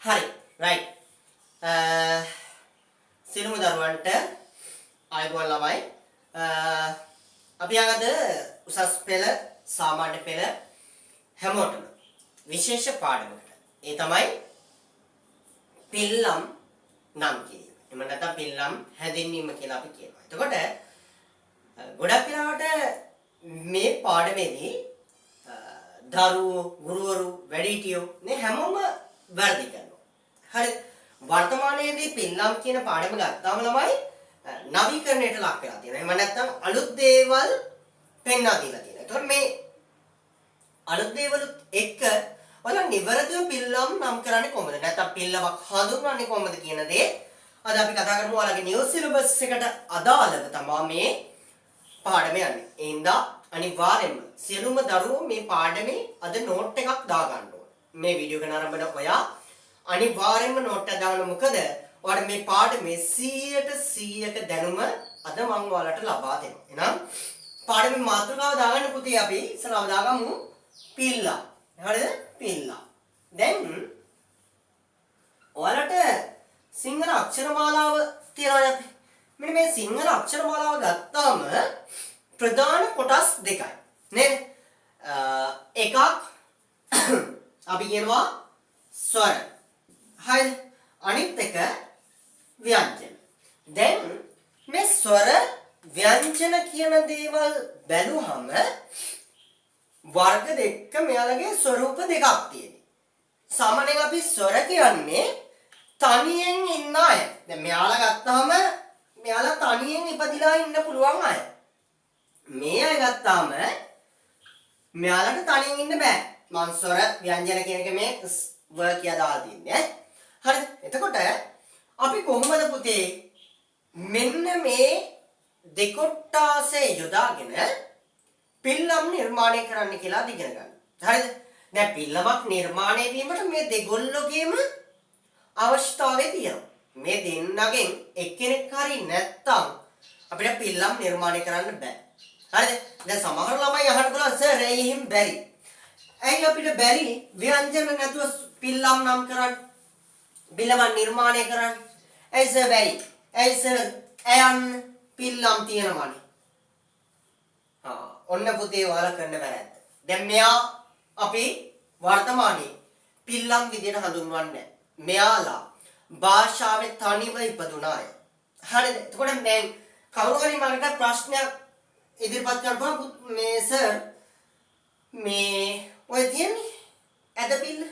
හරි, රයිට්. සියලුම දරුවන්ට ආයුබෝවන් ළමයි. අපි අද උසස් පෙළ, සාමාන්‍ය පෙළ හැමෝටම විශේෂ පාඩමකට. ඒ තමයි පිල්ලම් නම් කිරීම. එහෙම නැත්නම් පිල්ලම් හැඳින්වීම කියලා අපි කියනවා. එතකොට ගොඩක් වෙලාවට මේ පාඩමේදී දරුවෝ, ගුරුවරු, වැඩිහිටියෝ මේ හැමෝම වැරදි කරනවා. හරි. වර්තමානයේදී පිල්ලම් කියන පාඩම ගත්තාම ළමයි නවීකරණයට ලක් වෙලා තියෙනවා. එහෙම නැත්නම් අලුත් දේවල් පෙන්වා දීලා තියෙනවා. එතකොට මේ අලුත් දේවලුත් එක්ක ඔයාලා නිවැරදිව පිල්ලම් නම් කරන්නේ කොහොමද? නැත්නම් පිල්ලමක් හඳුන්වන්නේ කොහොමද කියන දේ අද අපි කතා කරමු. ඔයාලගේ නිව් සිලබස් එකට අදාළව තමා මේ පාඩම යන්නේ. ඒ හින්දා අනිවාර්යයෙන්ම සියලුම දරුවෝ මේ පාඩමේ අද නෝට් එකක් දාගන්න ඕන. මේ වීඩියෝ එක නරඹන ඔයා අනිවාර්යයෙන්ම නෝට් එකක් දාගන්න. මොකද ඔයාලට මේ පාඩමේ 100ට 100ක දැනුම අද මම ඔයාලට ලබා දෙනවා. එහෙනම් පාඩමේ මාතෘකාව දාගන්න පුතේ. අපි ඉස්සරහව දාගමු පිල්ලා. හරිද? පිල්ලා. දැන් ඔයාලට සිංහල අක්ෂර මාලාව තියෙනවනේ අපි. මෙන්න මේ සිංහල අක්ෂර මාලාව ගත්තාම ප්‍රධාන කොටස් දෙකයි. නේද? එකක් අපි කියනවා ස්වර. හරිද? අනිත් එක ව්‍යංජන. දැන් මේ ස්වර, ව්‍යංජන කියන දේවල් බැලුවහම වර්ග දෙක මෙයාලගේ ස්වරූප දෙකක් තියෙනවා. සාමාන්‍යයෙන් අපි ස්වර කියන්නේ තනියෙන් ඉන්න අය. දැන් මෙයාලා ගත්තාම මෙයාලා තනියෙන් ඉපදිලා ඉන්න පුළුවන් අය. මේ අය ගත්තාම මෙයාලට තනියෙන් ඉන්න බෑ. මං ස්වර, ව්‍යංජන කියන එක මේ ස් ව කියා දාලා තින්නේ ඈ. හරිද? එතකොට අපි කොහොමද පුතේ මෙන්න මේ දෙකොට්ටාසය යොදාගෙන පිල්ලම් නිර්මාණය කරන්න කියලා ඉගෙන ගන්න. හරිද? දැන් පිල්ලමක් නිර්මාණය වීමට මේ දෙගොල්ලෝගේම අවශ්‍යතාවය තියෙනවා. මේ දෙන්නගෙන් එක්කෙනෙක් හරි නැත්තම් අපිට පිල්ලම් නිර්මාණය කරන්න බෑ. හරිද? දැන් සමහර ළමයි අහන්න පුළුවන්, සර්, ඇයි එහෙම බැරි? ඇයි අපිට බැරි ව්‍යංජන නැතුව පිල්ලම් නම් කරන්න? පිල්ලමක් නිර්මාණය කරන්න? ඇයි සර් බැරි? ඇයි සර් ඇයන් පිල්ලම් තියෙනවනේ. ආ, ඔන්න පුතේ ඔයාලා කරන වැරැද්ද. දැන් මෙයා අපි වර්තමානයේ පිල්ලම් විදියට හඳුන්වන්නේ නැහැ. මෙයාලා භාෂාවේ තනිව ඉපදුන අය. හරිද? එතකොට දැන් කවුරු හරි මට ප්‍රශ්නයක් ඉදිරිපත් කරපුවම, මේ සර්, මේ ඔය තියෙන්නේ ඇද පිල්ල,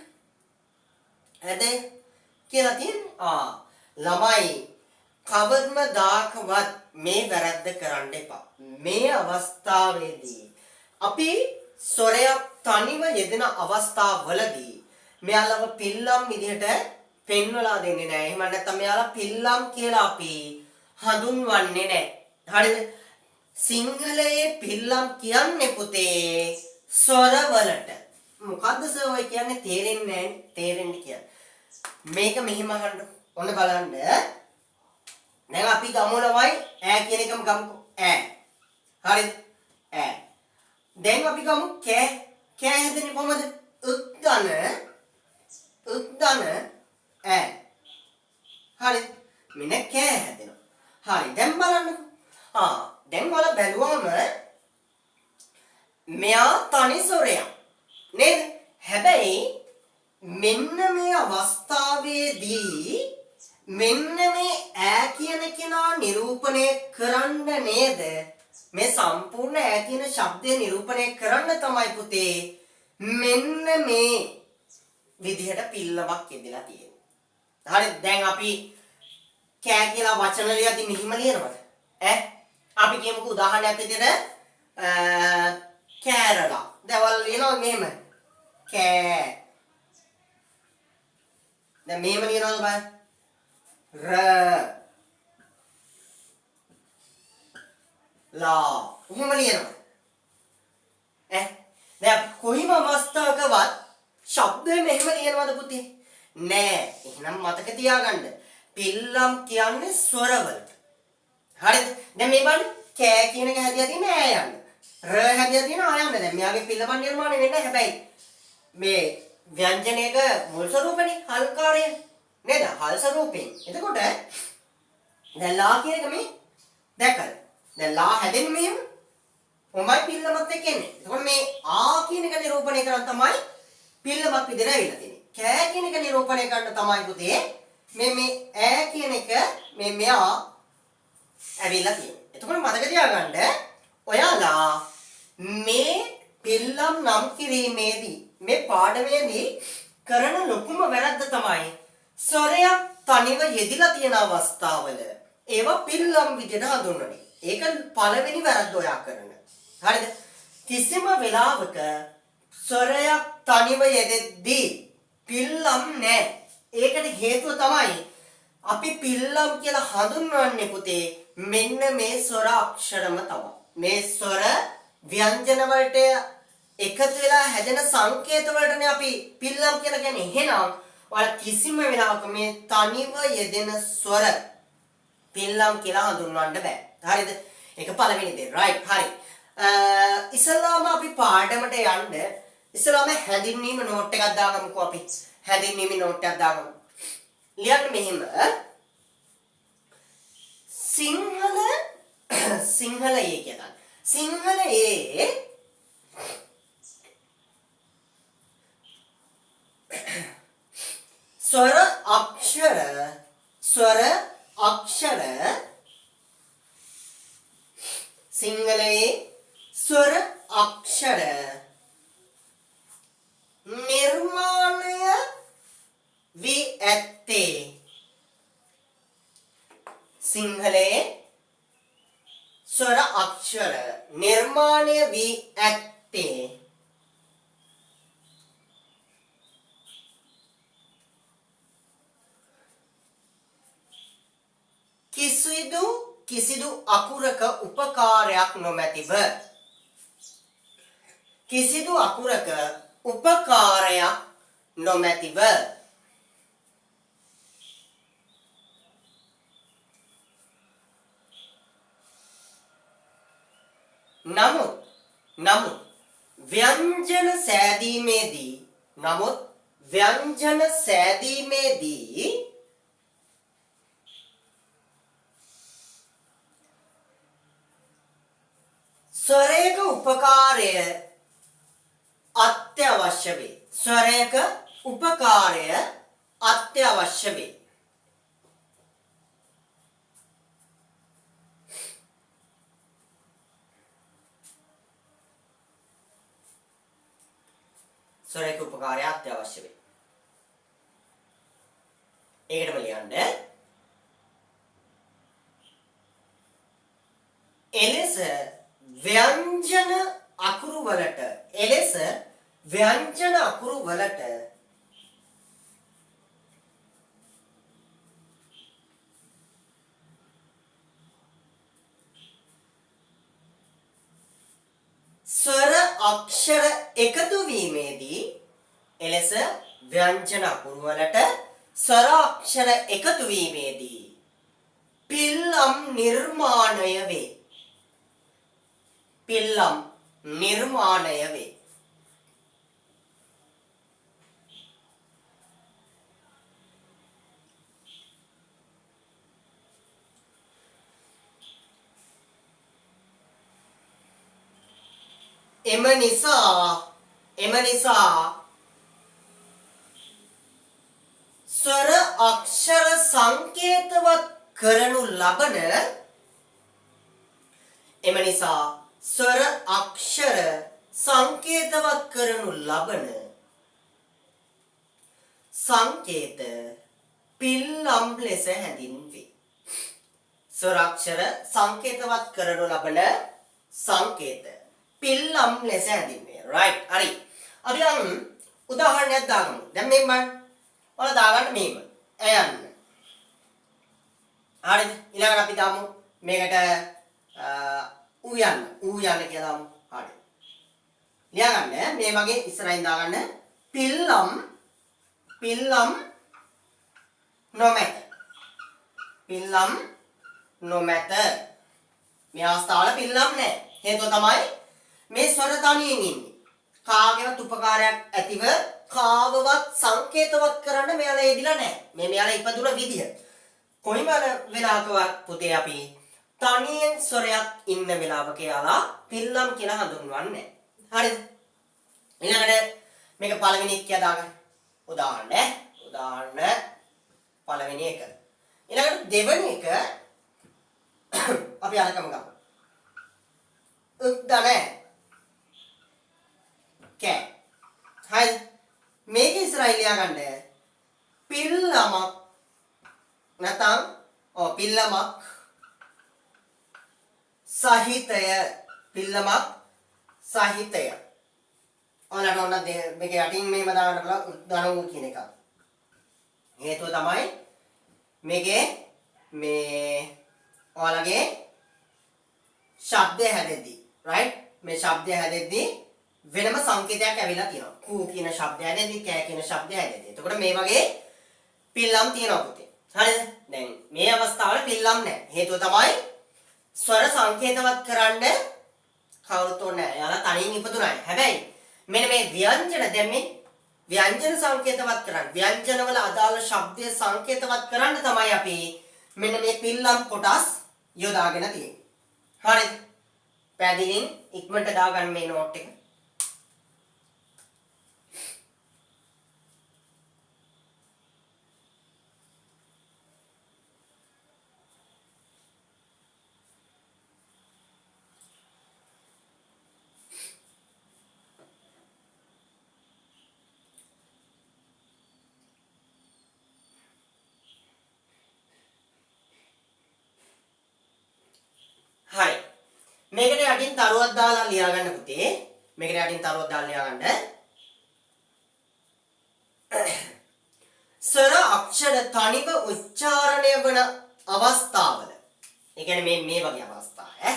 ඇද කියලා තියෙන්නේ. ආ ළමයි, කවදම දාකවත් මේ වැරද්ද කරන්න එපා. මේ අවස්ථාවේදී අපි ස්වරයක් තනිව යෙදෙන අවස්ථාවලදී මෙයාලව පිල්ලම් විදිහට පෙන්වලා දෙන්නේ නැහැ. එහෙම නැත්නම් මෙයාලා පිල්ලම් කියලා අපි හඳුන්වන්නේ නැහැ. හරිද? සිංහලයේ පිල්ලම් කියන්නේ පුතේ ස්වරවලට. මොකද්ද සර් ඔය කියන්නේ? තේරෙන්නේ නැහැ. තේරෙන්න කියන්නේ. මේක මෙහෙම අහන්න. ඔන්න බලන්න. දැන් අපි ගමු ළමයි, ඈ කියන එකම ගමුකෝ. ඈ. හරිද? ඈ. දැන් අපි ගමු කෑ. කෑ හැදෙන්නේ කොහමද? උක්දන උක්දන ඈ. හරි. මෙන්න කෑ හැදෙනවා. හරි. දැන් බලන්නකෝ. ආ, දැන් ඔයාලා බැලුවම මෙයා තනි ස්වරයක් නේද? හැබැයි මෙන්න මේ අවස්ථාවේදී මෙන්න මේ ඈ කියන කෙනා නිරූපණය කරන්න නේද? මේ සම්පූර්ණ ඈ කියන ශබ්දය නිරූපණය කරන්න තමයි පුතේ මෙන්න මේ විදිහට පිල්ලමක් යෙදලා තියෙන්නේ. හරි, දැන් අපි කෑ කියලා වචන ලියද්දි මෙහිම ලියනවද? ඈ, අපි කියමුකෝ උදාහරණයක් විදිහට කෑරලා. දැන් ඔයාලා ලියනවා මෙහෙම. කෑ. දැන් මෙහෙම ලියනවද බලන්න. ර ලා. ඔහොම ලියනවා. ඈ, දැන් අපි කොයිම අවස්ථාවකවත් ශබ්දය මෙහෙම ලියනවද පුතේ? නෑ. එහෙනම් මතක තියාගන්න. පිල්ලම් කියන්නේ ස්වරවලට. හරිද? දැන් මේ බලන්න, කෑ කියන එක හැදිලා තියෙන ඈ යන්න. ර හැදිලා තියෙන ආ යන්න. දැන් මෙයාගේ පිල්ලමක් නිර්මාණය වෙන්න. හැබැයි මේ ව්‍යංජනයක මුල් ස්වරූපනේ හල්කාරය නේද? හල් ස්වරූපයෙන්. එතකොට දැන් ලා කියන එක මේ දැකලා. දැන් ලා හැදෙන්නේ මෙහෙම. කොහොමයි පිල්ලමත් එක්ක එන්නේ. එතකොට මේ ආ කියන එක නිරූපණය කරන් තමයි පිල්ලමක් විදිහට ඇවිල්ලා තියෙන්නේ. කෑ කියන එක නිරූපණය කරන්න තමයි පුතේ මේ මේ ඈ කියන එක මේ මෙයා ඇවිල්ලා තියෙන්නේ. එතකොට මතක තියාගන්න ඔයාලා මේ පිල්ලම් නම් කිරීමේදී මේ පාඩමේදී කරන ලොකුම වැරද්ද තමයි ස්වරයක් තනිව යෙදිලා තියෙන අවස්ථාවල ඒවා පිල්ලම් විදිහට හඳුන්වන්නේ. ඒක පළවෙනි වැරද්ද ඔයා කරන. හරිද? කිසිම වෙලාවක ස්වරයක් තනිව යෙදෙද්දී පිල්ලම් නෑ. ඒකට හේතුව තමයි අපි පිල්ලම් කියලා හඳුන්වන්නේ පුතේ මෙන්න මේ ස්වර අක්ෂරම තමයි. මේ ස්වර ව්‍යංජන වලට එකතු වෙලා හැදෙන සංකේත වලටනේ අපි පිල්ලම් කියලා කියන්නේ. එහෙනම් ඔයාලා කිසිම වෙලාවක මේ තනිව යෙදෙන ස්වර පිල්ලම් කියලා හඳුන්වන්න බෑ. හරිද? ඒක පළවෙනි දේ. රයිට්. හරි. ඉස්සල්ලාම අපි පාඩමට යන්න ඉස්සල්ලාම හැඳින්වීම නෝට් එකක් දාගමුකෝ අපි. හැඳින්වීම නෝට් එකක් දාගමු. ලියන්න මෙහෙම. සිංහල සිංහලයේ කියලා. සිංහලයේ ස්වර අක්ෂර ස්වර අක්ෂර සිංහලයේ ස්වර අක්ෂර නිර්මාණය වී ඇත්තේ සිංහලයේ ස්වර අක්ෂර නිර්මාණය වී ඇත්තේ කිසිදු කිසිදු අකුරක උපකාරයක් නොමැතිව කිසිදු අකුරක උපකාරයක් නොමැතිව නමුත් නමුත් ව්‍යංජන සෑදීමේදී නමුත් ව්‍යංජන සෑදීමේදී ස්වරයක උපකාරය අත්‍යවශ්‍ය වේ. ස්වරයක උපකාරය අත්‍යවශ්‍ය වේ. ස්වරයක උපකාරය අත්‍යවශ්‍ය වේ. ඒකටම ලියන්න. එලෙස ව්‍යංජන අකුරු වලට එලෙස ව්‍යංජන අකුරු වලට ස්වර අක්ෂර එකතු වීමේදී එලෙස ව්‍යංජන අකුරු වලට ස්වර අක්ෂර එකතු වීමේදී පිල්ලම් නිර්මාණය වේ. පිල්ලම් නිර්මාණය වේ. එම නිසා ස්වර අක්ෂර සංකේතවත් කරනු ලබන එම නිසා ස්වර අක්ෂර සංකේතවත් කරනු ලබන සංකේත පිල්ලම් ලෙස හැඳින්වේ. ස්වර අක්ෂර සංකේතවත් කරනු ලබන සංකේත පිල්ලම් ලෙස හැඳින්වේ. රයිට්. හරි. අපි යන් උදාහරණයක් දාගමු. දැන් මේ මම ඔයාලා දාගන්න මෙහෙම. ඇයන්න. හරිද? ඊළඟට අපි දාමු මේකට ඌ යන්න. ඌ යන්න කියලා දාමු. හරි. ලියාගන්න මේ වගේ ඉස්සරහින් දාගන්න පිල්ලම් පිල්ලම් නොමැත. පිල්ලම් නොමැත. මේ අවස්ථාවල පිල්ලම් නෑ. හේතුව තමයි මේ ස්වර තනියෙන් ඉන්නේ. කාගේවත් උපකාරයක් ඇතිව කාවවත් සංකේතවත් කරන්න මෙයාලා යෙදිලා නැහැ. මේ මෙයාලා ඉපදුන විදිය. කොයිම වෙලාවකවත් පුතේ අපි තනියෙන් ස්වරයක් ඉන්න වෙලාවක එයාලා පිල්ලම් කියලා හඳුන්වන්නේ නැහැ. හරිද? ඊළඟට මේක පළවෙනි එක කියලා දාගන්න. උදාහරණ උදාහරණ පළවෙනි එක. ඊළඟට දෙවෙනි එක අපි අරකම ගමු. උද්දන කෑ. හරි. මේක ඉස්සරහින් ලියා ගන්න පිල්ලමක් නැත්නම් ඔව් පිල්ලමක් සහිතය, පිල්ලමක් සහිතය. ඔයාලට ඕන මේක යටින් මෙහෙම දාන්න පුළුවන් උද්දන වූ කියන එක. හේතුව තමයි මේකේ මේ ඔයාලගේ ශබ්දය හැදෙද්දි, right, මේ ශබ්දය හැදෙද්දි වෙනම සංකේතයක් ඇවිල්ලා තියෙනවා. කූ කියන ශබ්දය හැදෙද්දි, කෑ කියන ශබ්දය හැදෙද්දි. එතකොට මේ වගේ පිල්ලම් තියෙනවා පුතේ. හරිද? දැන් මේ අවස්ථාවල පිල්ලම් නැහැ. හේතුව තමයි ස්වර සංකේතවත් කරන්න කවුරුත් ඕනේ නැහැ. එයාලා තනියෙන් ඉපදුනා. හැබැයි මෙන්න මේ ව්‍යංජන, දැන් මේ ව්‍යංජන සංකේතවත් කරන්න, ව්‍යංජනවල අදාළ ශබ්දය සංකේතවත් කරන්න තමයි අපි මෙන්න මේ පිල්ලම් කොටස් යොදාගෙන තියෙන්නේ. හරිද? පැහැදිලින් ඉක්මනට දාගන්න මේ නෝට් එක. හරි. මේකට යටින් තරුවක් දාලා ලියා ගන්න පුතේ. මේකට යටින් තරුවක් දාලා ලියා ගන්න. ස්වර අක්ෂර තනිව උච්චාරණය වන අවස්ථාවල. ඒ කියන්නේ මේ මේ වගේ අවස්ථා ඈ.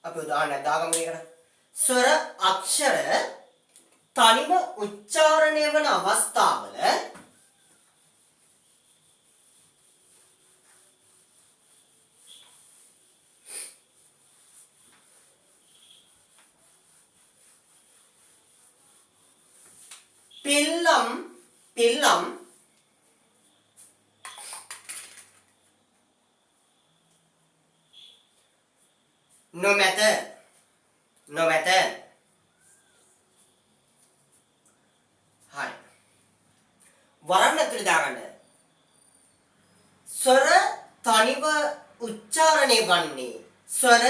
අපි උදාහරණයක් දාගමු මේකට. ස්වර අක්ෂර තනිව උච්චාරණය වන අවස්ථාවල පිල්ලම් පිල්ලම් නොමැත නොමැත. හරි. වරන් ඇතුලේ දාගන්න. ස්වර තනිව උච්චාරණය වන්නේ, ස්වර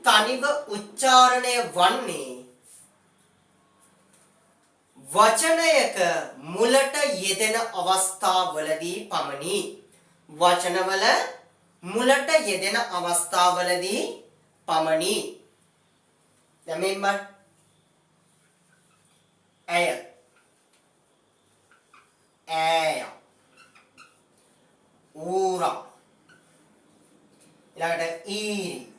තනිව උච්චාරණය වන්නේ වචනයක මුලට යෙදෙන අවස්ථාවලදී පමණි. වචනවල මුලට යෙදෙන අවස්ථාවලදී පමණි. දැන් මේ බලන්න. ඇය, ඈය, ඌරා, ඊළඟට ඊරි,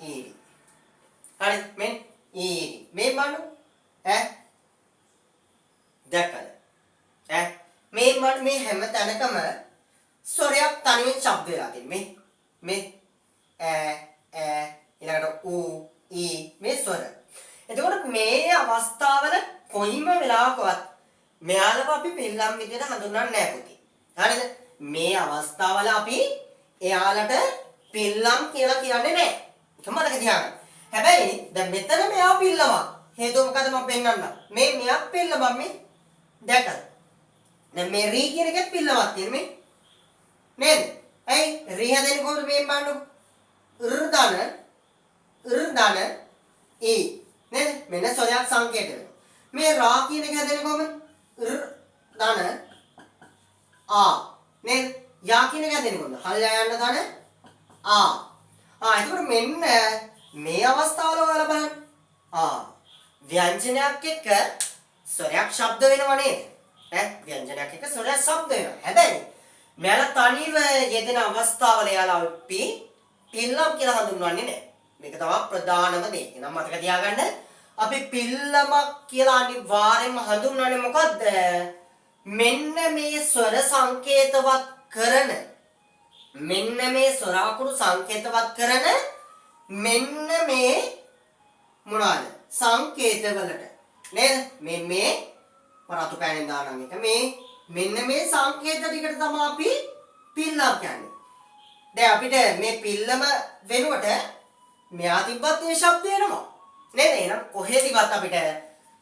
ඊරි. හරි, මෙන්න ඊරි. මේ බලන්න. ඈ දැක්කද? ඈ මේ බලන්න, මේ හැම තැනකම ස්වරයක් තනියෙන් ශබ්ද වෙලා තියෙන්නේ. මේ මේ ඈ ඈ ඊළඟට ඌ ඊ මේ ස්වර. එතකොට මේ අවස්ථාවල කොයිම වෙලාවකවත් මෙයාලව අපි පිල්ලම් විදියට හඳුන්වන්නේ නැහැ පුතේ. හරිද? මේ අවස්ථාවල අපි එයාලට පිල්ලම් කියලා කියන්නේ නැහැ. ඒක මතක තියාගන්න. හැබැයි දැන් මෙතන මෙයා පිල්ලමක්. හේතුව මොකද මම පෙන්නන්නම්. මේ මෙයක් පිල්ලමක් මේ දැකලා. දැන් මේ රී කියන එකත් පිල්ලමක් තියෙන මේ. නේද? ඇයි රී හැදෙන්නේ කොහොමද මේ බලන්නකො. ර්දන ර්දන ඊ නේද? මෙන්න ස්වරයක් සංකේත වෙනවා. මේ රා කියන එක හැදෙන්නේ කොහොමද? ර්දන ආ නේද? යා කියන එක හැදෙන්නේ කොහොමද? හල් යා යන්න දන ආ. ආ එතකොට මෙන්න මේ අවස්ථාවල ඔයාලා බලන්න. ආ ව්‍යංජනයක් එක්ක ස්වරයක් ශබ්ද වෙනව නේද? ඈ ව්‍යංජනයක් එක්ක ස්වරයක් ශබ්ද වෙනවා. හැබැයි මෙයාලා තනිව යෙදෙන අවස්ථාවල එයාලා අපි පිල්ලම් කියලා හඳුන්වන්නේ නැහැ. මේක තමයි ප්‍රධානම දේ. එහෙනම් මතක තියාගන්න අපි පිල්ලමක් කියලා අනිවාර්යයෙන්ම හඳුන්වන්නේ මොකද්ද? මෙන්න මේ ස්වර සංකේතවත් කරන, මෙන්න මේ ස්වර අකුරු සංකේතවත් කරන මෙන්න මේ මොනවාද? සංකේතවලට. නේද? මේ මේ මම රතු පෑනෙන් දානම් එක මේ මෙන්න මේ සංකේත ටිකට තමයි අපි පිල්ලම් කියන්නේ. දැන් අපිට මේ පිල්ලම වෙනුවට මෙයා තිබ්බත් ඒ ශබ්දය එනවා. නේද? එහෙනම් කොහෙදිවත් අපිට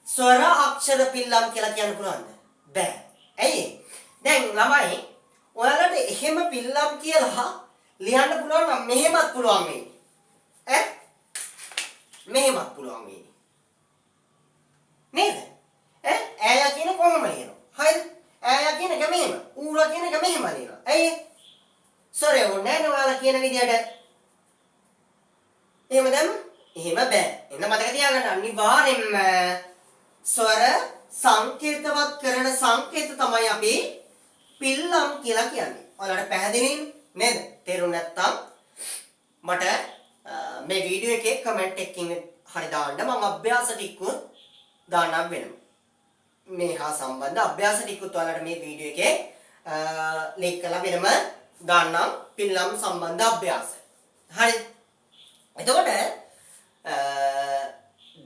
ස්වර අක්ෂර පිල්ලම් කියලා කියන්න පුළුවන්ද? බෑ. ඇයි ඒ? දැන් ළමයි ඔයාලට එහෙම පිල්ලම් කියලා ලියන්න පුළුවන් නම් මෙහෙමත් පුළුවන් වෙයි. ඈ? මෙහෙමත් පුළුවන් වෙයි. නේද? ඈ ඈයා කියන කොහොම ලියනවා? හරිද? ඈයා කියන එක මෙහෙම. ඌරා කියන එක මෙහෙම ලියනවා. ඇයි ඒ? ස්වරය ඕනේ නෑනේ ඔයාලා කියන විදියට. එහෙම දැම්ම? එහෙම බෑ. එන්න මතක තියාගන්න අනිවාර්යෙන්ම ස්වර සංකේතවත් කරන සංකේත තමයි අපි පිල්ලම් කියලා කියන්නේ. ඔයාලට පැහැදිලි නේද? තේරුම් නැත්තම් මට මේ වීඩියෝ එකේ කමෙන්ට් එකකින් හරි දාන්න. මම අභ්‍යාස ටිකකුත් දාන්නම් වෙනවා. මේ හා සම්බන්ධ අභ්‍යාස ටිකකුත් ඔයාලට මේ වීඩියෝ එකේ ලින්ක් කරලා වෙනම දාන්නම් පිල්ලම් සම්බන්ධ අභ්‍යාස. හරි. එතකොට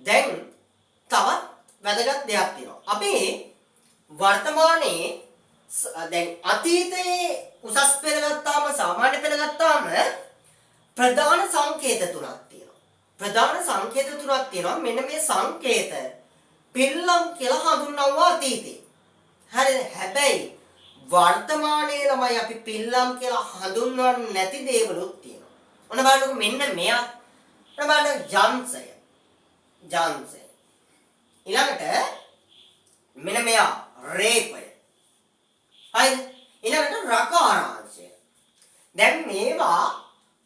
දැන් තවත් වැදගත් දෙයක් තියෙනවා. අපි වර්තමානයේ දැන් අතීතයේ උසස් පෙළ ගත්තාම සාමාන්‍ය පෙළ ගත්තාම ප්‍රධාන සංකේත තුනක් තියෙනවා. ප්‍රධාන සංකේත තුනක් තියෙනවා. මෙන්න මේ සංකේත පිල්ලම් කියලා හඳුන්වනවා අතීතේ. හරිද? හැබැයි වර්තමානයේ ළමයි අපි පිල්ලම් කියලා හඳුන්වන්නේ නැති දේවලුත් තියෙනවා. ඔන්න බලන්නකෝ මෙන්න මෙයා. ඔන්න බලන්න යංශය. යංශය. ඊළඟට මෙන්න මෙයා රේපය. හරිද? ඊළඟට රකාරාංශය. දැන් මේවා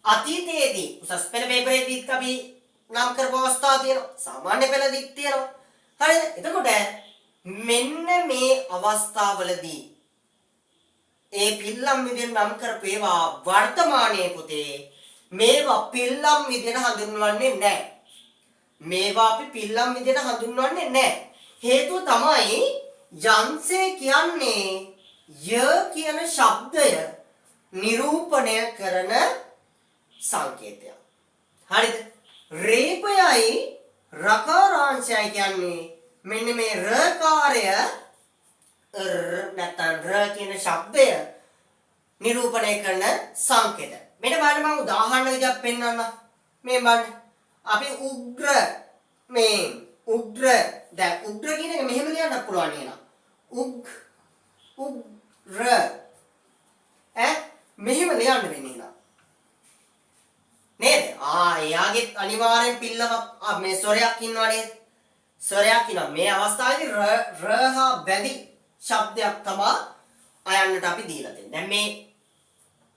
අතීතයේදී උසස් පෙළ පේපරේදීත් අපි නම් කරපු අවස්ථා තියෙනවා. සාමාන්‍ය පෙළදීත් තියෙනවා. හරිද? එතකොට මෙන්න මේ අවස්ථාවලදී ඒ පිල්ලම් විදියට නම් කරපු ඒවා වර්තමානයේ පුතේ මේවා පිල්ලම් විදියට හඳුන්වන්නේ නැහැ. මේවා අපි පිල්ලම් විදියට හඳුන්වන්නේ නැහැ. හේතුව තමයි යංශය කියන්නේ ය කියන ශබ්දය නිරූපණය කරන සංකේතයක්. හරිද? රේපයයි රකාරාංශයයි කියන්නේ මෙන්න මේ රකාරය ර නැත්තම් ර කියන ශබ්දය නිරූපණය කරන සංකේත. මෙන්න බලන්න මම උදාහරණ විදියක් පෙන්වන්න. මේ බලන්න. අපි උග්‍ර මේ උග්‍ර දැන් උග්‍ර කියන එක මෙහෙම ලියන්නත් පුළුවන් නේද? උග් උග්‍ර ඈ මෙහෙම ලියන්න වෙන්නේ නේද? නේද? ආ එයාගෙත් අනිවාර්යෙන් පිල්ලමක් මේ ස්වරයක් ඉන්නවා නේද? ස්වරයක් ඉන්නවා. මේ අවස්ථාවේදී ර ර හා බැඳි ශබ්දයක් තමා අයන්නට අපි දීලා තියෙන්නේ. දැන් මේ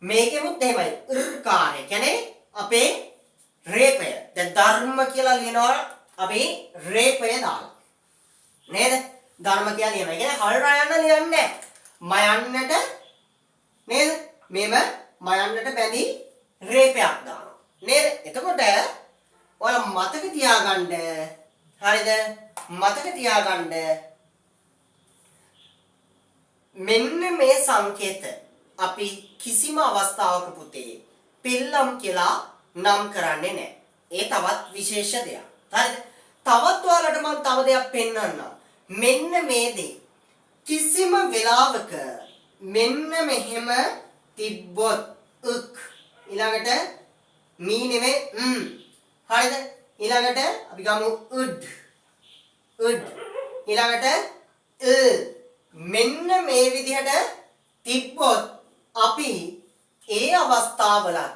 මේකෙමුත් එහෙමයි. ර්කාරය කියන්නේ අපේ රේපය. දැන් ධර්ම කියලා ලියනවා අපි රේපය දාලා. නේද? ධර්ම කියලා ලියනවා. ඒ කියන්නේ හල් රයන්න ලියන්නේ නැහැ. මයන්නට නේද? මෙම මයන්නට බැඳි රේපයක් දානවා. නේද? එතකොට ඔයාලා මතක තියාගන්න හරිද? මතක තියාගන්න මෙන්න මේ සංකේත අපි කිසිම අවස්ථාවක පුතේ පිල්ලම් කියලා නම් කරන්නේ නැහැ. ඒ තවත් විශේෂ දෙයක්. හරිද? තවත් ඔයාලට මම තව දෙයක් පෙන්වන්නම්. මෙන්න මේ දේ කිසිම වෙලාවක මෙන්න මෙහෙම තිබ්බොත් උක් ඊළඟට මී නෙමෙයි ම් හරිද? ඊළඟට අපි ගමු උඩ් උඩ් ඊළඟට ල් මෙන්න මේ විදිහට තිබ්බොත් අපි ඒ අවස්ථාවලත්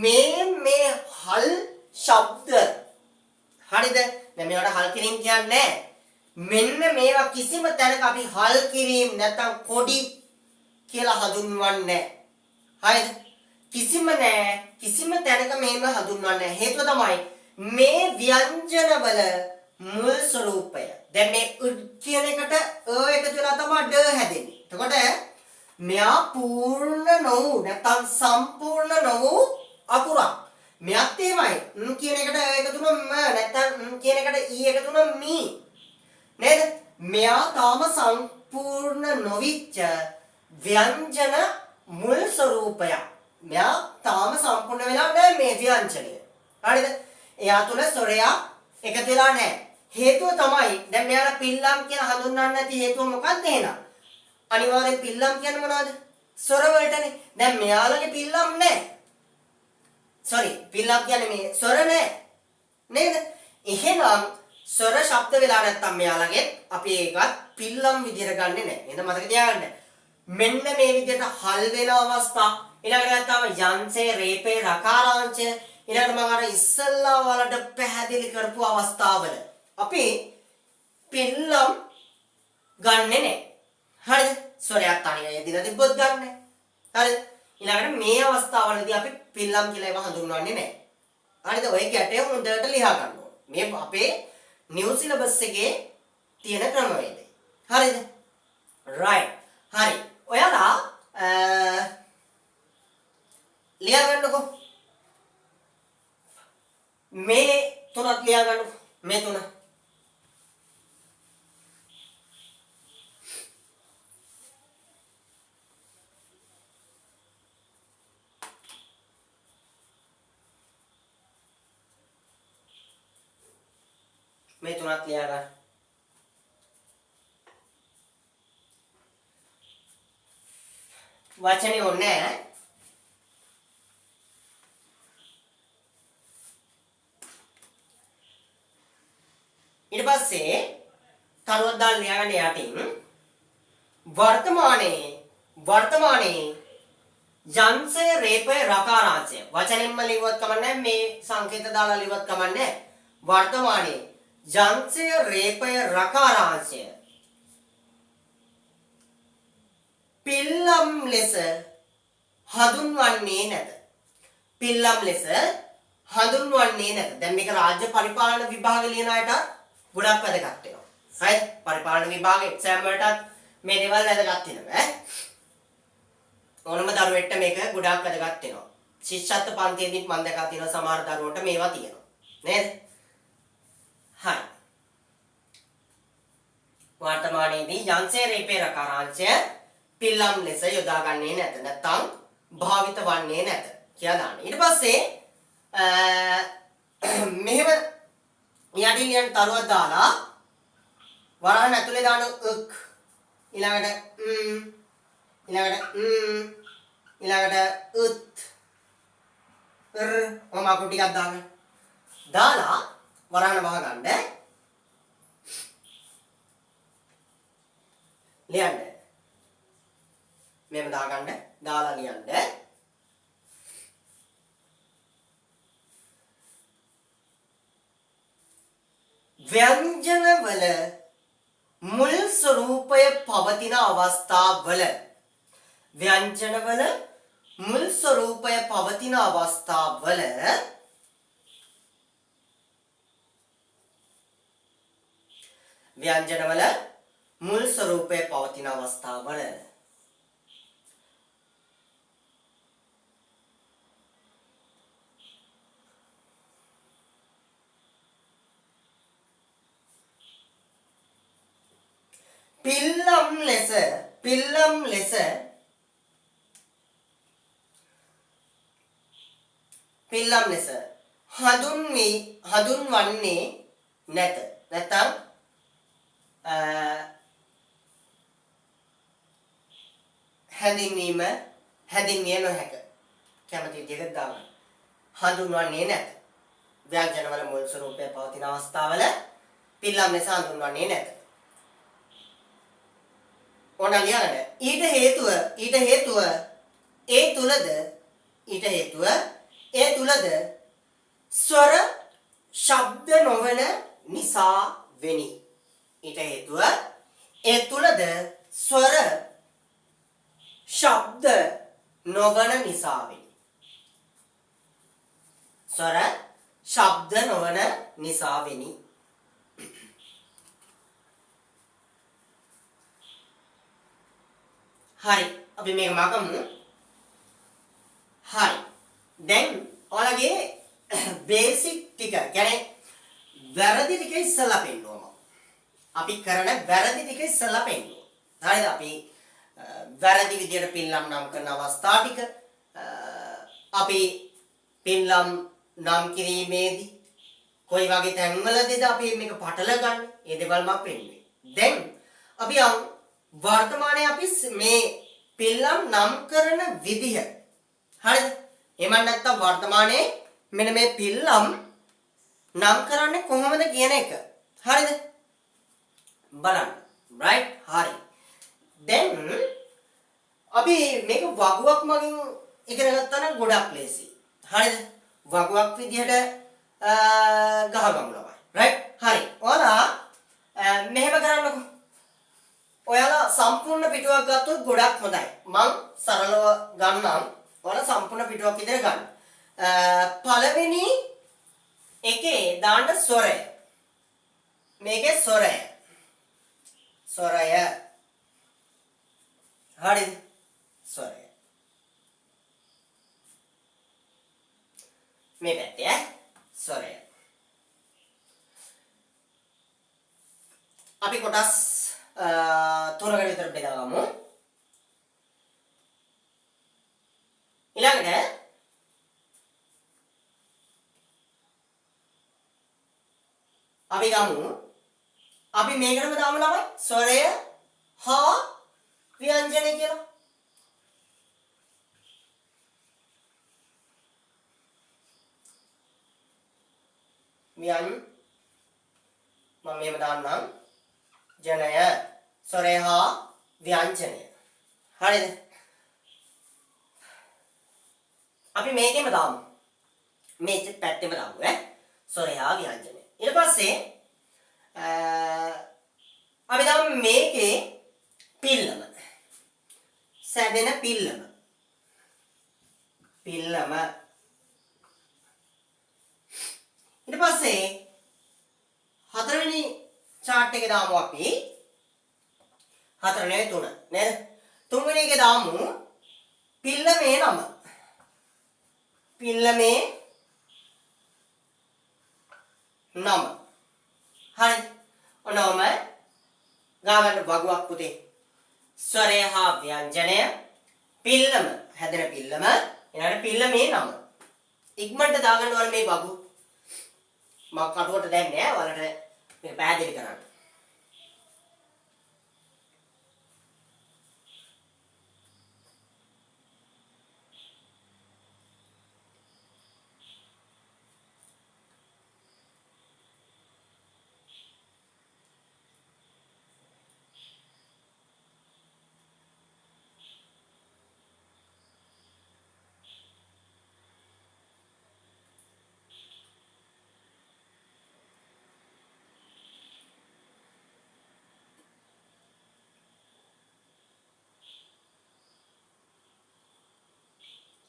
මේ මේ හල් ශබ්ද හරිද? දැන් මේවට හල් කිරීම කියන්නේ නැහැ. මෙන්න මේවා කිසිම තැනක අපි හල් කිරීම නැත්නම් කොඩි කියලා හඳුන්වන්නේ නැහැ. හරිද? කිසිම නෑ කිසිම තැනක මෙහෙම හඳුන්වන්නේ නැහැ. හේතුව තමයි මේ ව්‍යංජනවල මුල් ස්වරූපය. දැන් මේ උඩ් කියන එකට අ එකතු වෙලා තමයි ඩ හැදෙන්නේ. එතකොට මෙයා පූර්ණ නොවූ නැත්නම් සම්පූර්ණ නොවූ අකුරක්. මෙයත් එහෙමයි. ම් කියන එකට අ එකතු වුණොත් ම නැත්නම් ම් කියන එකට ඊ එකතු වුණොත් මී. නේද? මෙයා තාම සම්පූර්ණ නොවිච්ච ව්‍යංජන මුල් ස්වරූපයක්. මෙයා තාම සම්පූර්ණ වෙලා නැහැ මේ ව්‍යංජනය. හරිද? එයා තුල ස්වරයක් එකතු වෙලා නැහැ. හේතුව තමයි දැන් මෙයාලා පිල්ලම් කියලා හඳුන්වන්නේ නැති හේතුව මොකක්ද එහෙනම්? අනිවාර්යෙන් පිල්ලම් කියන්නේ මොනවද? ස්වර වලටනේ. දැන් මෙයාලගේ පිල්ලම් නෑ. සෝරි, පිල්ලම් කියන්නේ මේ ස්වර නෑ. නේද? එහෙනම් ස්වර ශබ්ද වෙලා නැත්තම් මෙයාලගේ අපි ඒකත් පිල්ලම් විදියට ගන්නෙ නෑ. එහෙනම් මතක තියාගන්න. මෙන්න මේ විදියට හල් වෙන අවස්ථා, ඊළඟට ගත්තාම යංසේ, රේපේ, රකාරාංශය, ඊළඟට මම අර ඉස්සල්ලා වලට පැහැදිලි කරපු අවස්ථාවල අපි පිල්ලම් ගන්නෙ නෑ. හරිද? ස්වරයක් තනියම යෙදিলা තිබ්බොත් ගන්න. හරිද? ඊළඟට මේ අවස්ථාවලදී අපි පිල්ලම් කියලා ඒවා හඳුන්වන්නේ නෑ. හරිද? ඔය ගැටය හොඳට ලියා ගන්න ඕනේ. මේ අපේ නිව් සිලබස් එකේ තියෙන ක්‍රමවේදය. හරිද? රයිට්. හරි. ඔයාලා ලියා ගන්නකෝ. මේ තුනත් ලියා ගන්නකෝ. මේ තුන. මේ තුනත් ලියා ගන්න. වචනේ ඕනේ නෑ. ඊට පස්සේ තරුවක් දාලා ලියාගන්න යටින් වර්තමානයේ යංශය, රේපය, රකාරාංශය වචනෙන්ම ලිව්වත් කමක් නෑ, මේ සංකේත දාලා ලිව්වත් කමක් නෑ. වර්තමානයේ යංශය, රේපය, රකාරාංශය පිල්ලම් ලෙස හඳුන්වන්නේ නැත. පිල්ලම් ලෙස හඳුන්වන්නේ නැත. දැන් මේක රාජ්‍ය පරිපාලන විභාග ලියන අයට ගොඩක් වැදගත් වෙනවා. හරිද? පරිපාලන විභාග එක්සෑම් වලටත් මේ දේවල් වැදගත් වෙනවා ඈ. ඕනම දරුවෙක්ට මේක ගොඩාක් වැදගත් වෙනවා. ශිෂ්‍යත්ව පන්තියේදීත් මම දැකලා තියෙනවා සමහර දරුවන්ට මේවා තියෙනවා. නේද? හරි. වර්තමානයේදී යංශය, රේපේ, රකාරාංශය පිල්ලම් ලෙස යොදාගන්නේ නැත. නැත්තම් භාවිත වන්නේ නැත කියලා දාන්න. ඊට පස්සේ මෙහෙම යටින් ලියන තරුවක් දාලා වරහන් ඇතුලේ දාන උක්, ඊළඟට ම්, ඊළඟට ම්, ඊළඟට උත්, ර්, ඔහොම අකුරු ටිකක් දාගන්න. දාලා වරහන් වහගන්න. ලියන්න. මෙහෙම දාගන්න. දාලා ලියන්න. ව්‍යංජනවල මුල් ස්වරූපය පවතින අවස්ථාවල, ව්‍යංජනවල මුල් ස්වරූපය පවතින අවස්ථාවල ව්‍යංජනවල මුල් ස්වරූපය පවතින අවස්ථාවල පිල්ලම් ලෙස, පිල්ලම් ලෙස, පිල්ලම් ලෙස හඳුන්වන්නේ නැත. නැත්නම් හැඳින්විය නොහැක. කැමති විදිහකට දාගන්න. හඳුන්වන්නේ නැත. ව්‍යංජනවල මුල් ස්වරූපය පවතින අවස්ථාවල පිල්ලම් ලෙස හඳුන්වන්නේ නැත. ඕන ලියන්න. ඊට හේතුව ඒ තුලද, ඊට හේතුව ඒ තුලද ස්වර ශබ්ද නොවන නිසා වෙනි. ඊට හේතුව ඒ තුලද ස්වර ශබ්ද නොවන නිසා වෙනි. ස්වර ශබ්ද නොවන නිසා වෙනි. හරි, අපි මේක මකමු. හරි, දැන් ඔයාලගේ බේසික් ටික, කියන්නේ වැරදි ටික ඉස්සලා පෙන්නුවා මම. අපි කරන වැරදි ටික ඉස්සලා පෙන්නුවා. හරිද? අපි වැරදි විදියට පින්ලම් නම් කරන අවස්ථා ටික, අපි පින්ලම් නම් කිරීමේදී කොයි වගේ තැන්වලදීද අපි මේක පටල ගන්න? ඒ දේවල් මම පෙන්නුවේ. දැන් අපි වර්තමානයේ අපි මේ පිල්ලම් නම් කරන විදිහ. හරිද? එහෙම නැත්නම් වර්තමානයේ මෙන්න මේ පිල්ලම් නම් කරන්නේ කොහොමද කියන එක. හරිද? බලන්න. රයිට්? හරි. දැන් අපි මේක වගුවක් මගින් ඉගෙන ගත්තා නම් ගොඩක් ලේසි. හරිද? වගුවක් විදිහට ගහගමු ළමයි. රයිට්? හරි. ඔයාලා මෙහෙම කරන්නකෝ. ඔයාලා සම්පූර්ණ පිටුවක් ගත්තොත් ගොඩක් හොඳයි. මං සරලව ගන්නම්. ඔයාලා සම්පූර්ණ පිටුවක් විතර ගන්න. පළවෙනි එකේ දාන්න ස්වරය. මේකේ ස්වරය. ස්වරය. හරිද? ස්වරය. මේ පැත්තේ ඈ ස්වරය. අපි කොටස් තුනකට විතර බෙදාගමු. ඊළඟට අපි ගමු. අපි මේකටම දාමු ළමයි ස්වරය හා ව්‍යංජනය කියලා. ව්‍යං මම මෙහෙම දාන්නම්. ජනය ස්වරය හා ව්‍යංජනය. හරිද? අපි මේකෙම දාමු. මේ පැත්තෙම දාමු ඈ. ස්වරය හා ව්‍යංජනය. ඊට පස්සේ අපි දාමු මේකේ පිල්ලම. සැදෙන පිල්ලම. පිල්ලම. ඊට පස්සේ හතරවෙනි චාට් එකේ දාමු අපි. හතර නෙවෙයි තුන නේද? තුන්වෙනි එකේ දාමු පිල්ලමේ නම. පිල්ලමේ නම. හරි. ඔන්නෝම ගාගන්න වගුවක් පුතේ. ස්වරය හා ව්‍යංජනය, පිල්ලම, හැදෙන පිල්ලම, ඊළඟට පිල්ලමේ නම. ඉක්මනට දාගන්න ඕනේ මේ වගු. මම කටුවට දැන්නේ නෑ ඔයාලට මේක පැහැදිලි කරන්න.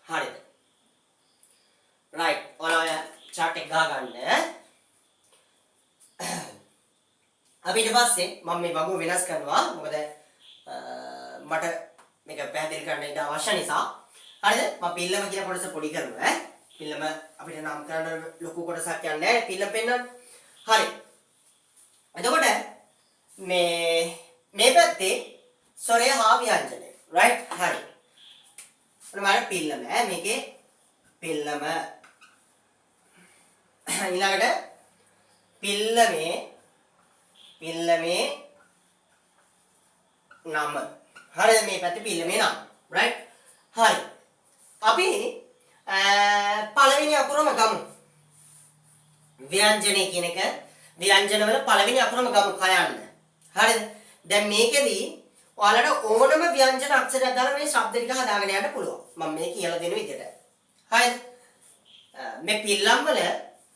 හරිද? රයිට්. ඔයාලා ඔය චාට් එක ගහ ගන්න. අපි ඊට පස්සේ මම මේ වගුව වෙනස් කරනවා. මොකද මට මේක පැහැදිලි කරන්න ඉඩ අවශ්‍ය නිසා. හරිද? මම පිල්ලම කියන කොටස පොඩි කරනවා ඈ. පිල්ලම අපිට නම් කරන්න ලොකු කොටසක් යන්නේ නැහැ. පිල්ලම පෙන්නන්න. හරි. එතකොට මේ මේ පැත්තේ ස්වරය හා ව්‍යංජනය. රයිට්? හරි. ඔන්න බලන්න පිල්ලම ඈ. මේකේ පිල්ලම. ඊළඟට පිල්ලමේ පිල්ලමේ නම. හරිද? මේ පැත්තේ පිල්ලමේ නම. රයිට්? හරි. අපි පළවෙනි අකුරම ගමු. ව්‍යංජනය කියන එක ව්‍යංජන වල පළවෙනි අකුරම ගමු කයන්න. හරිද? දැන් මේකෙදි ඔයාලට ඕනම ව්‍යංජන අක්ෂරයක් දාලා මේ ශබ්ද ටික හදාගෙන යන්න පුළුවන්. මම මේ කියලා දෙන විදිහට. හරිද? මේ පිල්ලම් වල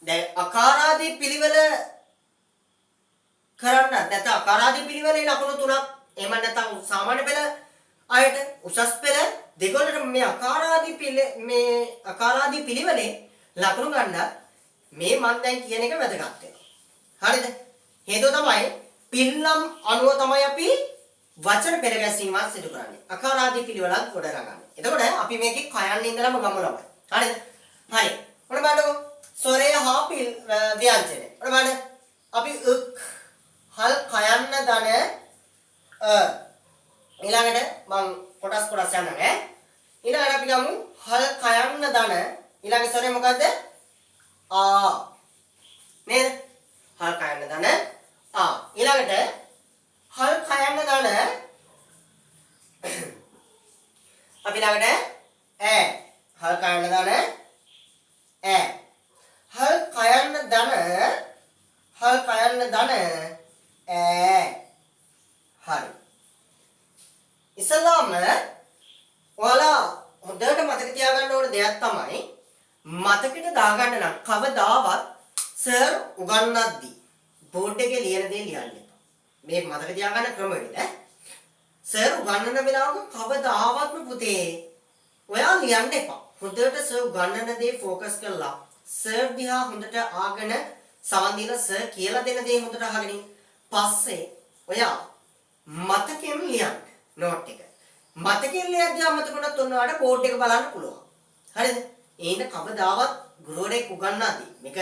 දැන් අකාරාදී පිළිවෙල කරන්න නැත්නම් අකාරාදී පිළිවෙලේ ලකුණු තුනක්, එහෙම නැත්නම් සාමාන්‍ය පෙළ අයට උසස් පෙළ දෙගොල්ලට මේ අකාරාදී මේ අකාරාදී පිළිවෙලේ ලකුණු ගන්න මේ මම දැන් කියන එක වැදගත් වෙනවා. හරිද? හේතුව තමයි පිල්ලම් අනුව තමයි අපි වචන පෙළ ගැසීමක් සිදු කරන්නේ. අකාරාදී පිළිවෙලත් ගොඩ නගන්නේ. එතකොට අපි මේකේ කයන්න ඉඳලම ගමු ළමයි. හරිද? හරි. ඔන්න බලන්නකෝ. ස්වරය හා ව්‍යංජනය. ඔන්න බලන්න. අපි උක් හල් කයන්න දන අ. ඊළඟට මං කොටස් කොටස් යන්නම් ඈ. ඊළඟට අපි ගමු හල් කයන්න දන ඊළඟ ස්වරය මොකද්ද? ආ. නේද? හල් කයන්න දන අපි ළඟට ඈ හල් කයන්න දන ඈ හල් කයන්න දන හල් කයන්න දන ඈ. හරි. ඉස්සල්ලාම ඔයාලා හොඳට මතක තියාගන්න ඕන දෙයක් තමයි මතකෙට දාගන්න නම් කවදාවත් සර් උගන්වද්දී බෝඩ් එකේ ලියන දේ ලියන්න එපා. මේ මතක තියාගන්න ක්‍රමවේද ඈ. සර් උගන්වන වෙලාවක කවදාවත්ම පුතේ ඔයා ලියන්න එපා. හොඳට සර් උගන්වන දේ ෆෝකස් කරලා සර් දිහා හොඳට ආගෙන සවන් දීලා සර් කියලා දෙන දේ හොඳට අහගෙන ඉන්න. පස්සේ ඔයා මතකෙන් ලියන්න නෝට් එක. මතකෙන් ලියද්දී අමතක වුණත් ඔන්න ඔයාලට බෝඩ් එක බලන්න පුළුවන්. හරිද? ඒ හින්දා කවදාවත් ගුරුවරයෙක් උගන්වද්දී මේක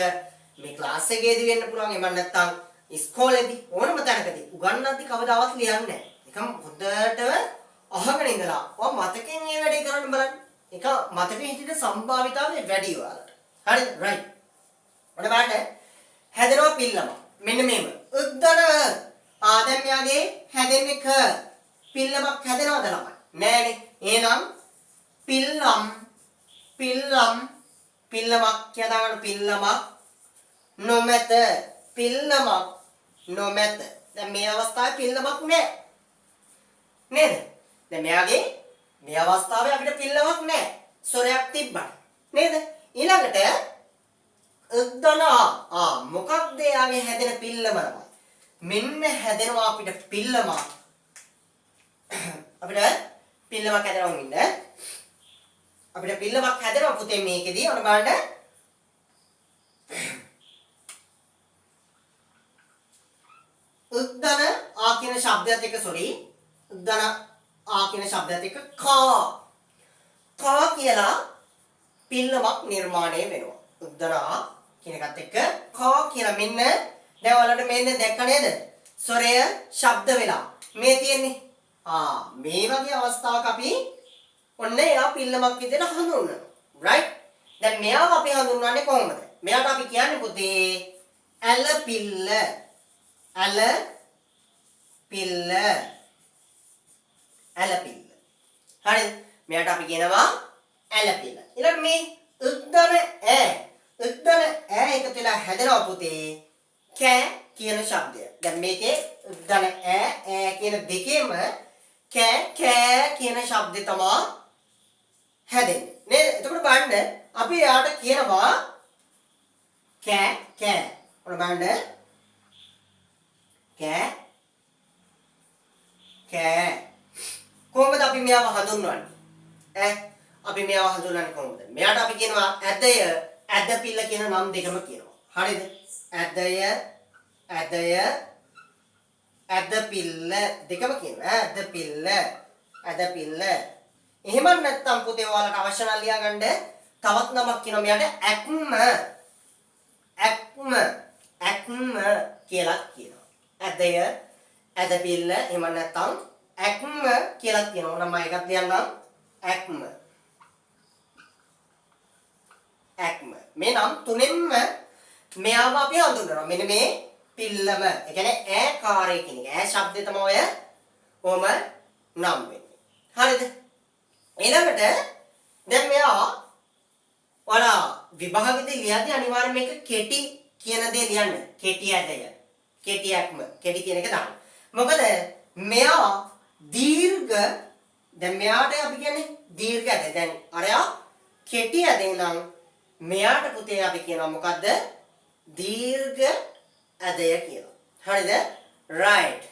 මේ ක්ලාස් එකේදී වෙන්න පුළුවන්, එහෙම නැත්නම් ඉස්කෝලේදී ඕනම තැනකදී උගන්වද්දී කවදාවත් ලියන්නේ නැහැ. නිකන් හොඳට අහගෙන ඉඳලා ඔයා මතකෙන් මේ වැඩේ කරන්න බලන්න. ඒක මතකෙ හිටින සම්භාවිතාවය වැඩි ඔයාලට. හරිද? රයිට්. ඔන්න බලන්න. හැදෙනවා පිල්ලම. මෙන්න මේව. උද්දන ආ දැන් මෙයාගේ හැදෙන්නේ ක පිල්ලමක් හැදෙනවද ළමයි? නෑනේ. එහෙනම් පිල්ලම් පිල්ලම් පිල්ලමක් කියලා දාගන්න. පිල්ලමක් නොමැත. පිල්ලමක් නොමැත. දැන් මේ අවස්ථාවේ පිල්ලමක් නෑ. නේද? දැන් මෙයාගේ මේ අවස්ථාවේ අපිට පිල්ලමක් නෑ. ස්වරයක් තිබ්බට. නේද? ඊළඟට උද්දන ආ මොකක්ද එයාගේ හැදෙන පිල්ලම ළමයි? මෙන්න හැදෙනවා අපිට පිල්ලමක්. අපිට පිල්ලමක් හැදෙනවා ඉන්න. අපිට පිල්ලමක් හැදෙනවා පුතේ මේකෙදී. ඔන්න බලන්න. උද්දන ආ කියන ශබ්දයත් එක්ක සෝරි උද්දන ආ කියන ශබ්දයත් එක්ක කා කා කියලා පිල්ලමක් නිර්මාණය වෙනවා. උද්දන ආ කියන එකත් එක්ක කා කියලා මෙන්න දැන් ඔයාලට මෙන්න දැක්ක නේද? ස්වරය ශබ්ද වෙලා මේ තියෙන්නේ. ආ මේ වගේ අවස්ථාවක අපි ඔන්න එයා පිල්ලමක් විදිහට හඳුන්වනවා. රයිට්? දැන් මෙයාව අපි හඳුන්වන්නේ කොහොමද? මෙයාට අපි කියන්නේ පුතේ ඇල පිල්ල. ඇල පිල්ල. ඇල පිල්ල. හරිද? මෙයාට අපි කියනවා ඇල පිල්ල. ඊළඟට මේ උද්දන ඈ උද්දන ඈ එකතු වෙලා හැදෙනවා පුතේ කෑ කියන ශබ්දය. දැන් මේකේ උද්දන ඈ ඈ කියන දෙකේම කෑ කෑ කියන ශබ්දේ තමා හැදෙන්නේ. නේද? එතකොට බලන්න අපි එයාට කියනවා කෑ කෑ. ඔන්න බලන්න කෑ කෑ. කොහොමද අපි මෙයාව හඳුන්වන්නේ? ඈ අපි මෙයාව හඳුන්වන්නේ කොහොමද? මෙයාට අපි කියනවා ඇදය ඇදපිල්ල කියන නම් දෙකම කියනවා. හරිද? ඇදය ඇදය ඇදපිල්ල දෙකම කියනවා. ඇදපිල්ල ඇදපිල්ල. එහෙම නැත්නම් පුතේ ඔයාලට අවශ්‍ය නම් ලියාගන්න තවත් නමක් කියනවා මෙයාට ඇක්ම ඇක්ම ඇක්ම කියලා කියනවා. ඇදය ඇදපිල්ල එහෙම නැත්නම් ඇක්ම කියලා කියනවා. නම් මම එකක් ලියන්නම්. ඇක්ම ඇක්ම. මේ නම් තුනෙන්ම මෙයාව අපි හඳුන්වනවා. මෙන්න මේ පිල්ලම. ඒ කියන්නේ ඈ කාරය කියන එක. ඈ ශබ්දය තමයි ඔය කොහොම නම් වෙන්නේ. හරිද? ඊළඟට දැන් මෙයා ඔයාලා විභාගෙදී ලියද්දී අනිවාර්යයෙන් මේක කෙටි කියන දේ ලියන්න. කෙටි ඇදය. කෙටි ඇක්ම. කෙටි කියන එක දාන්න. මොකද මෙයා දීර්ඝ දැන් මෙයාට අපි කියන්නේ දීර්ඝ ඇදය. දැන් අරයා කෙටි ඇදේ නම් මෙයාට පුතේ අපි කියනවා මොකද්ද? දීර්ඝ ඇදය කියලා. හරිද? රයිට්.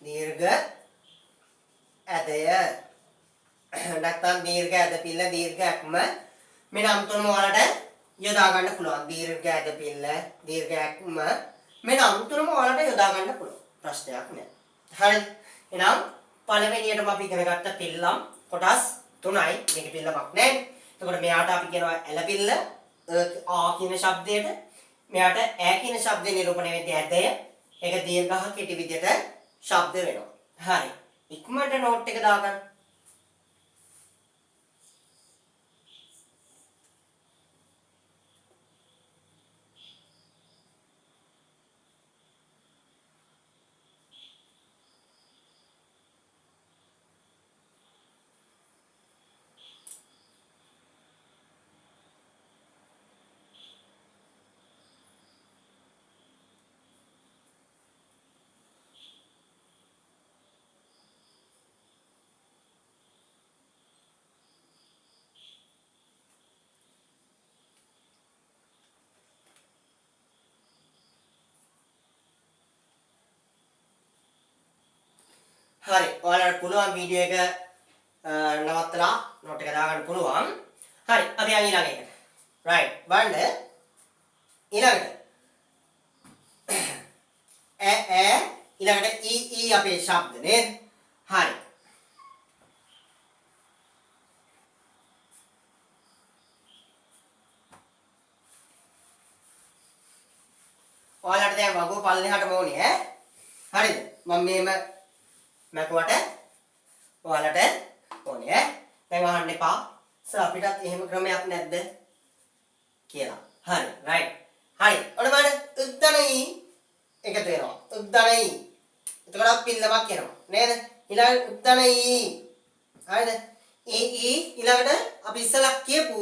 දීර්ඝ ඇදය නැත්නම් දීර්ඝ ඇදපිල්ල දීර්ඝ ඇක්ම මේ නම් තුනම ඔයාලට යොදා ගන්න පුළුවන්. දීර්ඝ ඇදපිල්ල දීර්ඝ ඇක්ම මේ නම් තුනම ඔයාලට යොදා ගන්න පුළුවන්. ප්‍රශ්නයක් නෑ. හරිද? එහෙනම් පළවෙනියටම අපි ඉගෙන ගත්ත පිල්ලම් කොටස් තුනයි. මේක පිල්ලමක් නෑනේ. එතකොට මෙයාට අපි කියනවා ඇලපිල්ල ආ කියන ශබ්දයට. මෙයාට ඈ කියන ශබ්දය නිරූපණය වෙද්දී ඇදය. ඒක දීර්ඝ හා කෙටි විදියට ශබ්ද වෙනවා. හරි. ඉක්මනට නෝට් එක දාගන්න. හරි. ඔයාලට පුළුවන් වීඩියෝ එක නවත්තලා නෝට් එක දාගන්න පුළුවන්. හරි. අපි යන් ඊළඟ එකට. රයිට්. බලන්න. ඊළඟට ඈ ඈ ඊළඟට ඊ ඊ අපේ ශබ්ද නේද? හරි. ඔයාලට දැන් වගුව පල්ලෙහාටම ඕනේ ඈ. හරිද? මම මේම මැකුවට ඔයාලට ඕනේ ඈ. දැන් අහන්න එපා. සර් අපිටත් එහෙම ක්‍රමයක් නැද්ද කියලා. හරි. රයිට්. හරි. ඔන්න බලන්න උද්දනයි එකතු වෙනවා. උද්දනයි. එතකොට පිල්ලමක් එනවා නේද? ඊළඟ උද්දනයි. හරිද? ඊ ඊ ඊළඟට අපි ඉස්සලා කියපු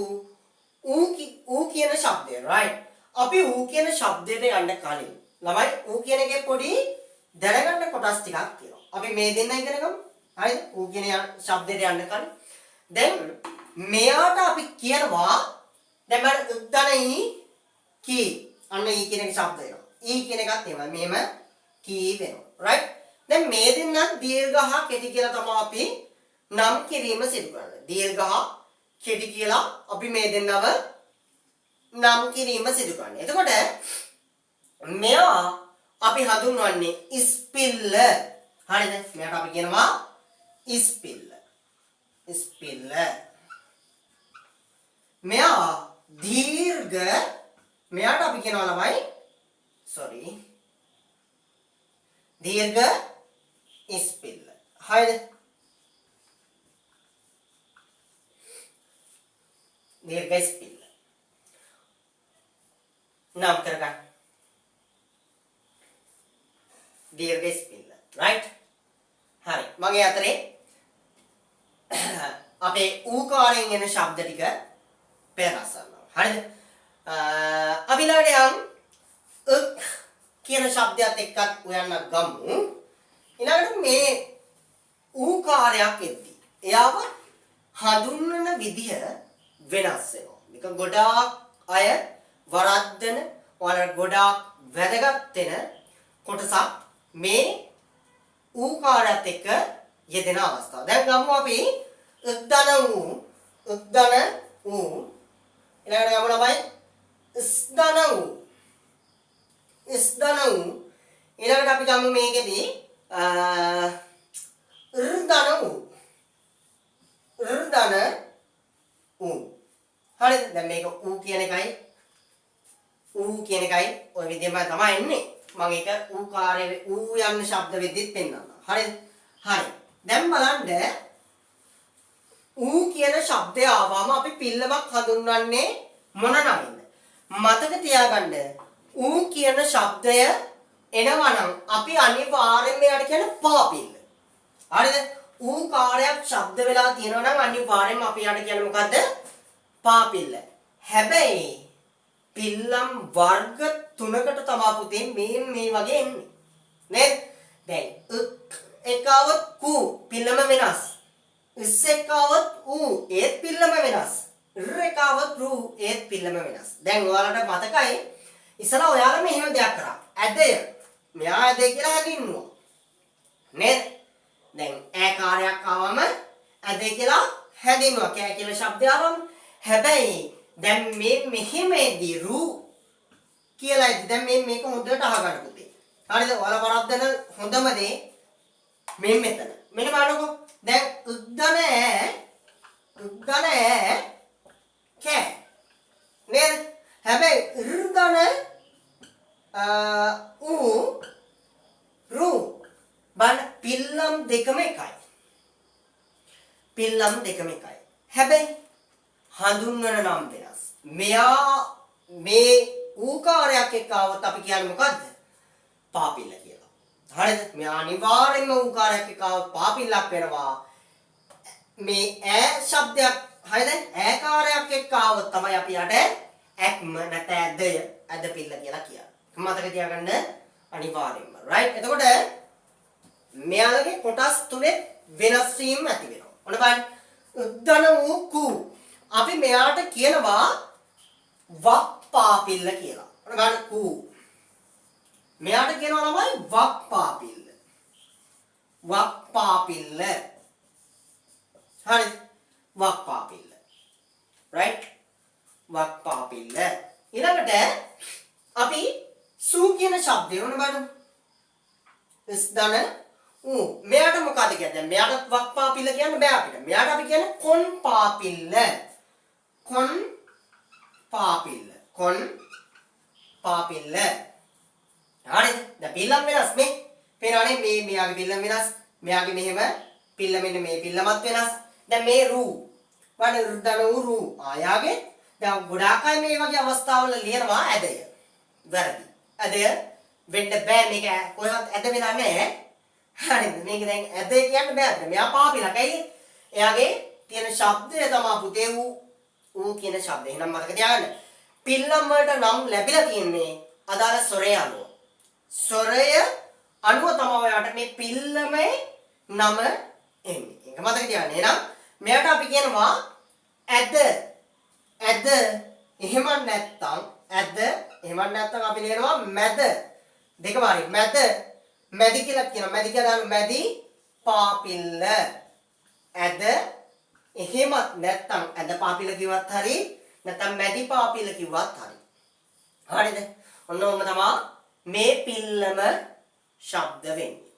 ඌ කියන ශබ්දය. රයිට්. අපි ඌ කියන ශබ්දයට යන්න කලින් ළමයි ඌ කියන එකේ පොඩි දැනගන්න කොටස් ටිකක් තියෙනවා. අපි මේ දෙන්න ඉගෙන ගමු. හරිද? ඌ කියන ශබ්දයට යන්න කලින් දැන් මෙයාට අපි කියනවා දැන් බලන්න උද්දනයි කී. අන්න ඊ කියන එක ශබ්ද වෙනවා. ඊ කියන එකත් එහෙමයි. මෙහෙම කී වෙනවා. රයිට්? දැන් මේ දෙන්නත් දීර්ඝ හා කෙටි කියලා තමයි අපි නම් කිරීම සිදු කරන්නේ. දීර්ඝ හා කෙටි කියලා අපි මේ දෙන්නව නම් කිරීම සිදු කරන්නේ. එතකොට මෙයා අපි හඳුන්වන්නේ ඉස්පිල්ල. හරිද? මෙයාට අපි කියනවා ඉස්පිල්ල. ඉස්පිල්ල. මෙයා දීර්ඝ, මෙයාට අපි කියනවා ළමයි සෝරි දීර්ඝ ඉස්පිල්ල. හරිද? දීර්ඝ ඉස්පිල්ල. නම් කරගන්න. දීර්ඝ ඉස්පිල්ල. රයිට්? හරි. මගේ අතරේ අපේ ඌකාරයෙන් එන ශබ්ද ටික පෙරගස්සනවා. හරිද? අපි ළඟට යන් උක් කියන ශබ්දයත් එක්කත් උයන්න ගමු. ඊළඟට මේ ඌකාරයක් එද්දි එයාව හඳුන්වන විදිහ වෙනස් වෙනවා. මේක ගොඩාක් අය වරද්දන, ඔයාලට ගොඩාක් වැදගත් වෙන කොටසක් මේ ඌකාරයත් එක්ක යෙදෙන අවස්ථාව. දැන් ගමු අපි උද්දන ඌ, උද්දන ඌ. ඊළඟට ගමු ළමයි ස්දන ඌ, ස්දන ඌ. ඊළඟට අපි ගමු මේකෙදී ර්දන ඌ, ර්දන ඌ. හරිද? දැන් මේක ඌ කියන එකයි ඌ කියන එකයි ඔය විදිහම තමයි එන්නේ. මම ඒක ඌ කාර්ය ඌ යන ශබ්ද වෙද්දිත් පෙන්නන්නම්. හරිද? හරි. දැන් බලන්න ඌ කියන ශබ්දය ආවම අපි පිල්ලමක් හඳුන්වන්නේ මොන නමින්ද? මතක තියාගන්න ඌ කියන ශබ්දය එනවා නම් අපි අනිවාර්යෙන්ම එයාට කියන්නේ පාපිල්ල. හරිද? ඌ කාර්යයක් ශබ්ද වෙලා තියෙනවා නම් අනිවාර්යෙන්ම අපි එයාට කියන්නේ මොකද්ද? පාපිල්ල. හැබැයි පිල්ලම් වර්ග තුනකට තමා පුතේ මේ මේ වගේ එන්නේ. නේද? දැන් උක් එකවත් කු පිල්ලම වෙනස්. ඉස් එකවත් ඌ ඒත් පිල්ලම වෙනස්. ර් එකවත් රු ඒත් පිල්ලම වෙනස්. දැන් ඔයාලට මතකයි ඉස්සලා ඔයාලා මෙහෙම දෙයක් කරා. ඇදය. මෙයා ඇදය කියලා හැඳින්නුවා. නේද? දැන් ඈ කාර්යයක් ආවම ඇදය කියලා හැඳින්නුවා. කෑ කියලා ශබ්දය ආවම. හැබැයි දැන් මේ මෙහෙම එද්දි රු කියලා එද්දි දැන් මේ මේක හොඳට අහගන්න පුතේ. හරිද? ඔයාලා වරද්දන හොඳම දේ මේ මෙතන. මෙන්න බලන්නකෝ. දැන් උද්දන ඈ උද්දන ඈ කෑ නේද? හැබැයි ර්දන ඌ රු බලන්න පිල්ලම් දෙකම එකයි. පිල්ලම් දෙකම එකයි. හැබැයි හඳුන්වන නම් වෙනස්. මෙයා මේ ඌකාරයක් එක්ක ආවොත් අපි කියන්නේ මොකද්ද? පාපිල්ල කියලා. හරිද? මෙයා අනිවාර්යෙන්ම ඌකාරයක් එක්ක ආවොත් පාපිල්ලක් වෙනවා. මේ ඈ ශබ්දයක් හරිද? ඈකාරයක් එක්ක ආවොත් තමයි අපි යට ඇක්ම නැත්නම් ඇදය ඇද පිල්ල කියලා කියන්නේ. මතක තියාගන්න අනිවාර්යෙන්ම. රයිට්? එතකොට මෙයාලගේ කොටස් තුනේ වෙනස් වීම ඇති වෙනවා. ඔන්න බලන්න. උද්දන වූ කු අපි මෙයාට කියනවා වප්පාපිල්ල කියලා. ඔන්න බලන්න කු. මෙයාට කියනවා ළමයි වප්පාපිල්ල. වක්පාපිල්ල. හරි, වක්පාපිල්ල. රයිට්, වක්පාපිල්ල. ඊළඟට අපි සූ කියන ශබ්දය ඔන්න බලමු. ස් ධන ඌ. මෙයාට මොකද කියන්නේ? දැන් මෙයාට වක්පාපිල්ල කියන්න බෑ අපිට. මෙයාට අපි කියන්නේ කොන් පාපිල්ල. කොන් පාපිල්ල. කොන් පාපිල්ල. හරිද? දැන් පිල්ලම් වෙනස් මේ. පේනවනේ මේ මෙයාගේ පිල්ලම් වෙනස්. මෙයාගේ මෙහෙම පිල්ල මෙන්න මේ පිල්ලමත් වෙනස්. දැන් මේ රූ. වඩ ධන ඌ රූ. ආයාගේ දැන් ගොඩාක් අය මේ වගේ අවස්ථාවල ලියනවා ඇදය. වැරදි. ඇදය වෙන්න බෑ, මේක කොහෙවත් ඇද වෙලා නෑ. හරිද? මේක දැන් ඇද කියන්න බෑ අපිට. මෙයා පාපිලක්. ඇයි? එයාගේ තියෙන ශබ්දය තමයි පුතේ ඌ ඌ කියන ශබ්දය. එහෙනම් මතක තියාගන්න. පිල්ලම් වලට නම් ලැබිලා තියෙන්නේ අදාළ ස්වරය අනුව. ස්වරය අනුව තමයි ඔයාට මේ පිල්ලමේ නම එන්නේ. ඒක මතක තියාගන්න. එහෙනම් මෙයාට අපි කියනවා ඇද. ඇද එහෙම නැත්තම් ඇද, එහෙම නැත්තම් අපි ලියනවා මැද. දෙකම හරි. මැද, මැදි කියලා කියනවා. මැදි කියලා දාන්න මැදි පාපිල්ල. ඇද එහෙමත් නැත්තම් ඇද පාපිල්ල කිව්වත් හරි, නැත්තම් මැදි පාපිල්ල කිව්වත් හරි. හරිද? ඔන්න ඔහොම තමා මේ පිල්ලම ශබ්ද වෙන්නේ.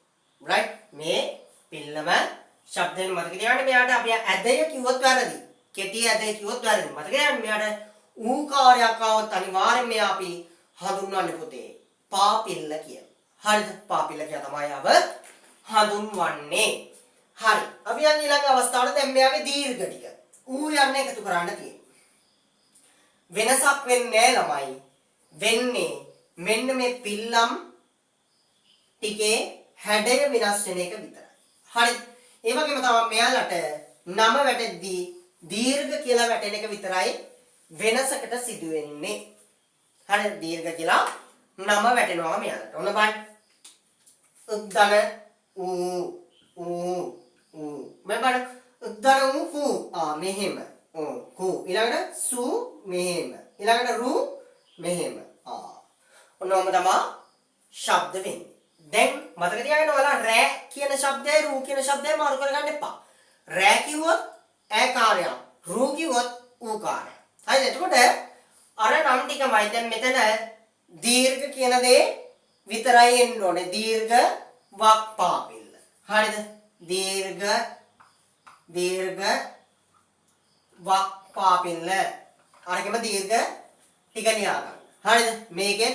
රයිට්? මේ පිල්ලම ශබ්ද වෙන මතක තියාගන්න. මෙයාට අපි ඇදය කිව්වොත් වැරදි. කෙටි ඇදය කිව්වොත් වැරදි. මතක තියාගන්න මෙයාට ඌකාරයක් ආවොත් අනිවාර්යෙන් මෙයා අපි හඳුන්වන්නේ පුතේ පාපිල්ල කියලා. හරිද? පාපිල්ල කියලා තමයි ආව හඳුන්වන්නේ. හරි. අපි යන් ඊළඟ අවස්ථාවට. දැන් මෙයාගේ දීර්ඝ ටික ඌ යන්න එකතු කරන්න තියෙන්නේ. වෙනසක් වෙන්නේ නෑ ළමයි. වෙන්නේ මෙන්න මේ පිල්ලම් ටිකේ හැඩය වෙනස් වෙන එක විතරයි. හරි. ඒ වගේම තමයි මෙයාලට නම වැටෙද්දී දීර්ඝ කියලා වැටෙන එක විතරයි වෙනසකට සිදු වෙන්නේ. හරි, දීර්ඝ කියලා නම වැටෙනවා මෙයාලට. ඔන්න බලන්න. උද්දන ඌ ඌ ඌ. මේ බලන්න. උද්දන ඌ කු. ආ මෙහෙම. ඔව් කු. ඊළඟට සු මෙහෙම. ඊළඟට රු මෙහෙම. ආ. ඔන්න ඔහම තමයි ශබ්ද වෙන්නේ. දැන් මතක තියාගන්න ඔයාලා රෑ කියන ශබ්දයයි රූ කියන ශබ්දයයි මාරු කරගන්න එපා. රෑ කිව්වොත් ඈකාරයක්, රූ කිව්වොත් ඌකාරයක්. හරිද? එතකොට අර නම් ටිකමයි දැන් මෙතන දීර්ඝ කියන දේ විතරයි එන්න ඕනේ. දීර්ඝ වක්පාපිල්ල. හරිද? දීර්ඝ දීර්ඝ වක්පාපිල්ල. අරගෙම දීර්ඝ ටික ලියා ගන්න. හරිද? මේකෙන්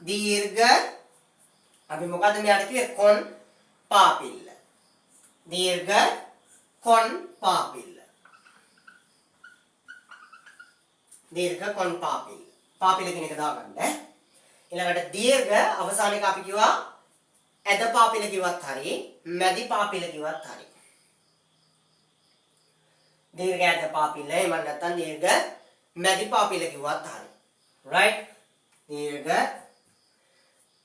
දීර්ඝ අපි මොකද්ද මෙයාට කිව්වේ? කොන් පාපිල්ල. දීර්ඝ කොන් පාපිල්ල. දීර්ඝ කොන් පාපිල්ල. පාපිල්ල කියන එක දාගන්න ඈ. ඊළඟට දීර්ඝ අවසාන එක අපි කිව්වා ඇද පාපිල්ල කිව්වත් හරි, මැදි පාපිල්ල කිව්වත් හරි. දීර්ඝ ඇද පාපිල්ල එහෙම නැත්නම් දීර්ඝ මැදි පාපිල්ල කිව්වත් හරි. රයිට්? දීර්ඝ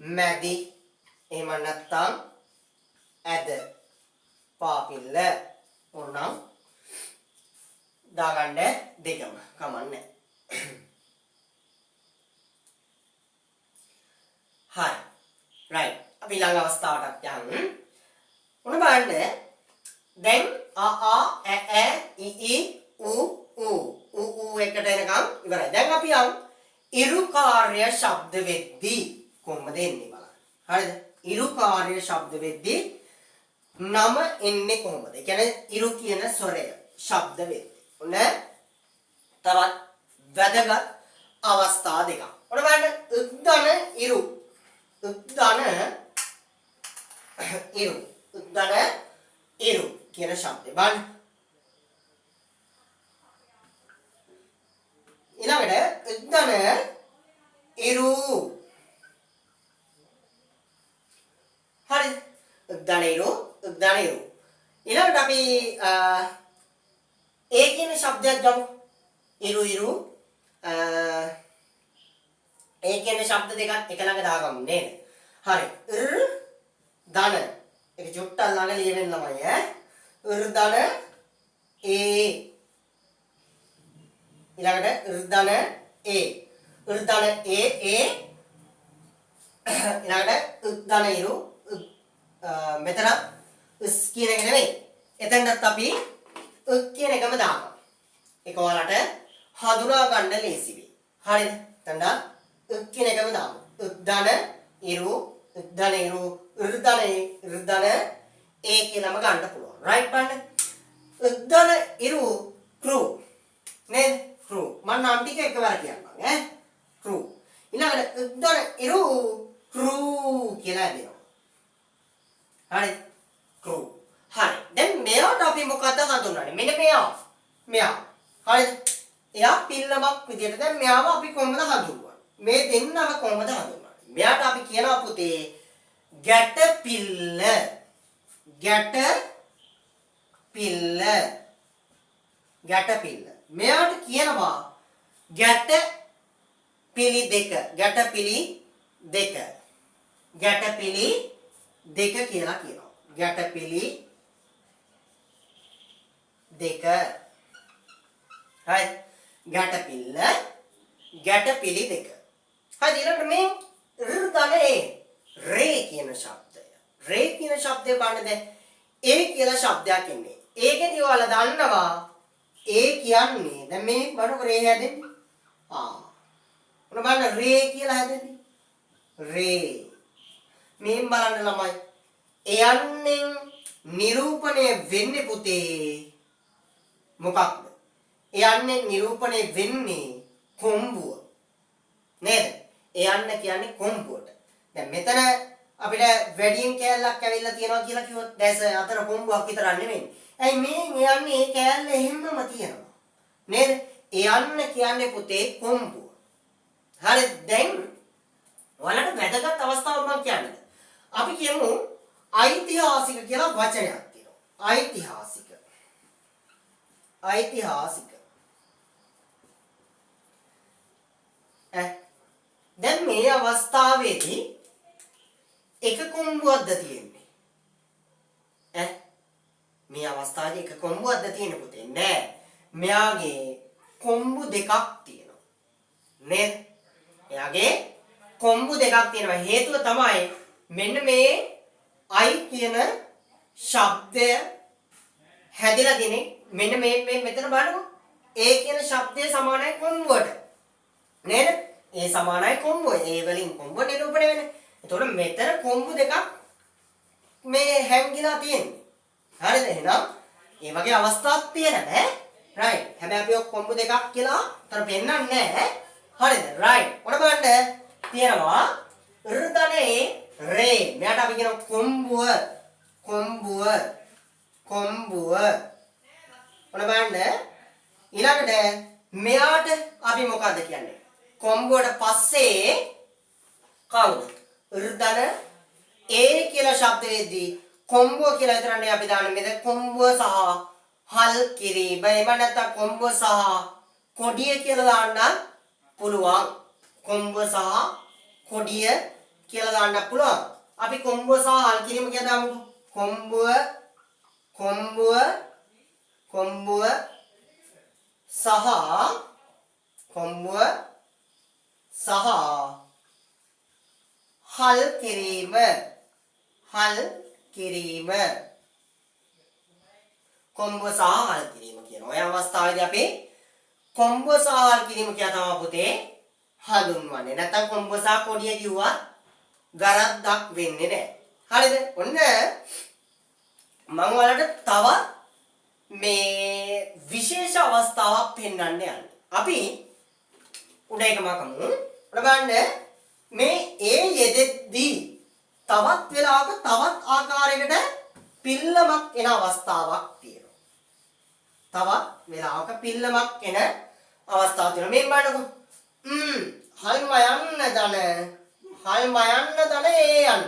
මැදි එහෙම නැත්නම් ඇද පාපිල්ල ඕනම් දාගන්න දෙකම කමන්නේ. හරි. රයිට්. අපි ඊළඟ අවස්ථාවටත් යන්. ඔන්න බලන්න. දැන් අ ආ ඈ ඈ ඊ ඊ ඌ ඌ ඌ ඌ එකට එනකම් ඉවරයි. දැන් අපි යන් ඉරුකාර්ය ශබ්ද වෙද්දී කොහොමද එන්නේ බලන්න. හරිද? ඉරුකාර්ය ශබ්ද වෙද්දී නම එන්නේ කොහොමද? ඒ කියන්නේ ඉරු කියන ස්වරය ශබ්ද වෙද්දී. ඔන්න තවත් වැදගත් අවස්ථා දෙකක්. ඔන්න බලන්න උද්දන ඉරු. උද්දන ඉරු. උද්දන ඉරු කියන ශබ්දේ බලන්න. ඊළඟට උද්දන ඉරු. හරි. උද්දන ඉරු, උද්දන ඉරු. ඊළඟට අපි ඒ කියන ශබ්දයක් ගමු. ඉරු ඉරු ඒ කියන ශබ්ද දෙකක් එක ළඟ දාගමු නේද? හරි. ඉර් ධන ඒක චුට්ටක් ළඟ ලියවෙන්න ළමයි ඈ. ඉර් ධන ඒ. ඊළඟට ඉර් ධන ඒ. ඉර් ධන ඒ ඒ. ඊළඟට උද් ධන ඉරු. මෙතන උස් කියන එක නෙවෙයි. එතනටත් අපි උක් කියන එකම දානවා. ඒක ඔයාලට හඳුනා ගන්න ලේසි වෙයි. හරිද? එතනට උක් කියන එකම දාමු. උක් ධන ඉරු, උක් ධන ඉරු, ඍ ධන ඒ, ඍ ධන ඒ කියලාම ගන්න පුළුවන්. රයිට් බලන්න. උක් ධන ඉරු ක්‍රු නේද? ක්‍රු. මම නම් ටික එකවර කියන්නම් ඈ. ක්‍රු. ඊළඟට උක් ධන ඉරු ක්‍රු කියලා දෙනවා. හරි. ක්‍රු. හරි. දැන් මෙයාට අපි මොකද්ද හඳුන්වන්නේ? මෙන්න මෙයා. මෙයා. හරිද? එයා පිල්ලමක් විදියට දැන් මෙයාව අපි කොහොමද හඳුන්වන්නේ? මේ දෙන්නව කොහොමද හඳුන්වන්නේ? මෙයාට අපි කියනවා පුතේ ගැට පිල්ල. ගැට පිල්ල. ගැට පිල්ල. මෙයාට කියනවා ගැට පිලි දෙක. ගැට පිලි දෙක. ගැට පිලි දෙක කියලා කියනවා. ගැට පිලි දෙක. හරි. ගැට පිල්ල, ගැට පිලි දෙක. හරි, ඊළඟට මේ ඍ ධන ඒ, රේ කියන ශබ්දය. රේ කියන ශබ්දය බලන්න දැන් ඒ කියලා ශබ්දයක් එන්නේ. ඒකෙදි ඔයාලා දන්නවා ඒ කියන්නේ දැන් මේ බලන්නකො රේ හැදෙන්නේ. ආ. ඔන්න බලන්න රේ කියලා හැදෙන්නේ. රේ. මේ බලන්න ළමයි. එයන්නෙන් නිරූපණය වෙන්නේ පුතේ මොකක්ද? එයන්නේ නිරූපණය වෙන්නේ කොම්බුව. නේද? එයන්න කියන්නේ කොම්බුවට. දැන් මෙතන අපිට වැඩියෙන් කෑල්ලක් ඇවිල්ලා තියෙනවා කියලා කිව්වොත් දැස අතර කොම්බුවක් විතරක් නෙමෙයි. ඇයි මේ එයන්නේ ඒ කෑල්ල එහෙම්මම තියෙනවා. නේද? එයන්න කියන්නේ පුතේ කොම්බුව. හරි, දැන් ඔයාලට වැදගත් අවස්ථාවක් මම කියන්නද? අපි කියමු ඓතිහාසික කියලා වචනයක් තියෙනවා. ඓතිහාසික. ඓතිහාසික. දැන් මේ අවස්ථාවේදී එක කොම්බුවක්ද තියෙන්නේ? ඈ මේ අවස්ථාවේදී එක කොම්බුවක්ද තියෙන්නේ පුතේ? නෑ. මෙයාගේ කොම්බු දෙකක් තියෙනවා. නේද? එයාගේ කොම්බු දෙකක් තියෙනවා. හේතුව තමයි මෙන්න මේ අයි කියන ශබ්දය හැදිලා තියෙන්නේ. මෙන්න මේ මේ මෙතන බලන්නකෝ. ඒ කියන ශබ්දය සමානයි කොම්බුවට. නේද? ඒ සමානයි කොම්බුව. ඒ වලින් කොම්බුව නිරූපණය වෙන්නේ. එතකොට මෙතන කොම්බු දෙකක් මේ හැංගිලා තියෙන්නේ. හරිද? එහෙනම් ඒ වගේ අවස්ථාවක් තියෙනවා ඈ. රයිට්. හැබැයි අපි ඔය කොම්බු දෙකක් කියලා අතර පෙන්නන්නේ නැහැ. හරිද? රයිට්. ඔන්න බලන්න තියෙනවා ඍ ධන ඒ රේ. මෙයාට අපි කියනවා කොම්බුව. කොම්බුව. කොම්බුව. ඔන්න බලන්න ඊළඟට මෙයාට අපි මොකද්ද කියන්නේ? කොම්බුවට පස්සේ කවුද? ඍ ධන ඒ කියලා ශබ්ද වෙද්දී කොම්බුව කියලා විතරනේ අපි දාන්නේ. මෙතන කොම්බුව සහ හල් කිරීම. එහෙම නැත්නම් කොම්බුව සහ කොඩිය කියලා දාන්න පුළුවන්. කොම්බුව සහ කොඩිය කියලා දාන්න පුළුවන්. අපි කොම්බුව සහ හල් කිරීම කියලා දාමුකෝ. කොම්බුව, කොම්බුව, කොම්බුව සහ කොම්බුව සහ හල් කිරීම. හල් කිරීම. කොම්බුව සහ හල් කිරීම කියන ඔය අවස්ථාවේදී අපි කොම්බුව සහ හල් කිරීම කියලා තමයි පුතේ හඳුන්වන්නේ. නැත්නම් කොම්බුව සහ කොඩිය කිව්වත් වැරද්දක් වෙන්නේ නැහැ. හරිද? ඔන්න මම ඔයාලට තවත් මේ විශේෂ අවස්ථාවක් පෙන්වන්න යන්නේ. අපි උඩ එක මකමු. උඩ බලන්න මේ ඒ යෙදෙද්දී තවත් වෙලාවක තවත් ආකාරයකට පිල්ලමක් එන අවස්ථාවක් තියෙනවා. තවත් වෙලාවක පිල්ලමක් එන අවස්ථාවක් තියෙනවා. මේ බලන්නකෝ. හල්ම යන්න දන, හල්ම යන්න දන ඒ යන්න.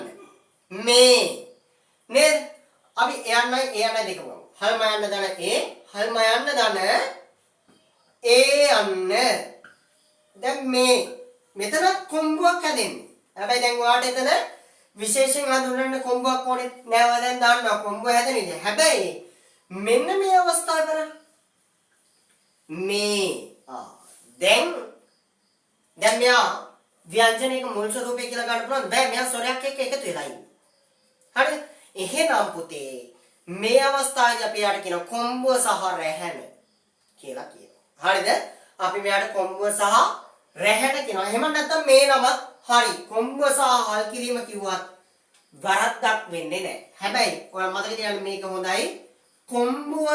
මේ නේද? අපි එයන්නයි ඒ යන්නයි දෙකම ගමු. හල්ම යන්න දන ඒ, හල්ම යන්න දන ඒ යන්න. දැන් මේ මෙතන කොම්බුවක් හැදෙන්නේ. හැබැයි දැන් ඔයාලට එතන විශේෂයෙන් හඳුනන්න කොම්බුවක් ඕනේ නෑ. ඔයා දැන් දන්නවා කොම්බුව හැදෙන විදිය. හැබැයි මෙන්න මේ අවස්ථාව බලන්න. මේ දැන් දැන් මෙයා ව්‍යංජනයක මුල් ස්වරූපය කියලා ගන්න පුළුවන්. බෑ, මෙයා ස්වරයක් එක්ක එකතු වෙලා ඉන්නේ. හරිද? එහෙනම් පුතේ මේ අවස්ථාවේදී අපි යාට කියනවා කොම්බුව සහ රැහැන කියලා කියනවා. හරිද? අපි මෙයාට කොම්බුව සහ රැහැන කියනවා. එහෙම නැත්නම් මේ නමත් හරි. කොම්බුව සහ හල් කිරීම කිව්වත් වරද්දක් වෙන්නේ නැහැ. හැබැයි ඔයා මතක තියාගන්න මේක හොඳයි. කොම්බුව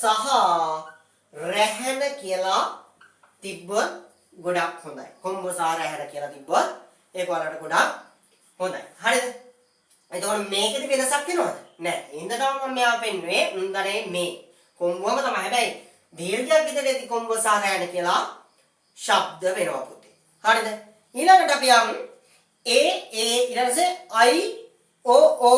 සහ රැහැන කියලා තිබ්බොත් ගොඩක් හොඳයි. කොම්බුව සහ රැහැන කියලා තිබ්බොත් ඒක ඔයාලට ගොඩක් හොඳයි. හරිද? එතකොට මේකෙදි වෙනසක් වෙනවද? නෑ. ඉඳ තමයි මම මෙයා පෙන්නුවේ. උන්දනේ මේ කොම්බුවම තමයි. හැබැයි දීර්ඝයක් විතර ඇති කොම්බුව සහ රැහැන කියලා ශබ්ද වෙනවා පුතේ. හරිද? ඊළඟට අපි යන් ඒ ඒ ඊට පස්සේ I O O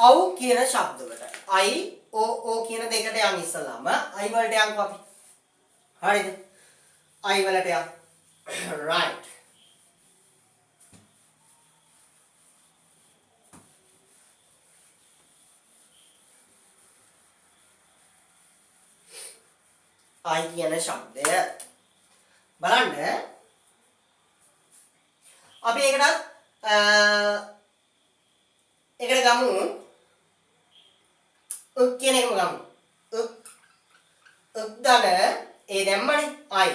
අව් කියන ශබ්දවලට. I O O කියන දෙකට යන් ඉස්සලාම I වලට යන්කෝ අපි. හරිද? I වලට යන්. Right. I කියන ශබ්දය බලන්න අපි ඒකටත් ඒකට ගමු උක් කියන එකම ගමු. උක් උක් දන ඒ දැම්මනේ I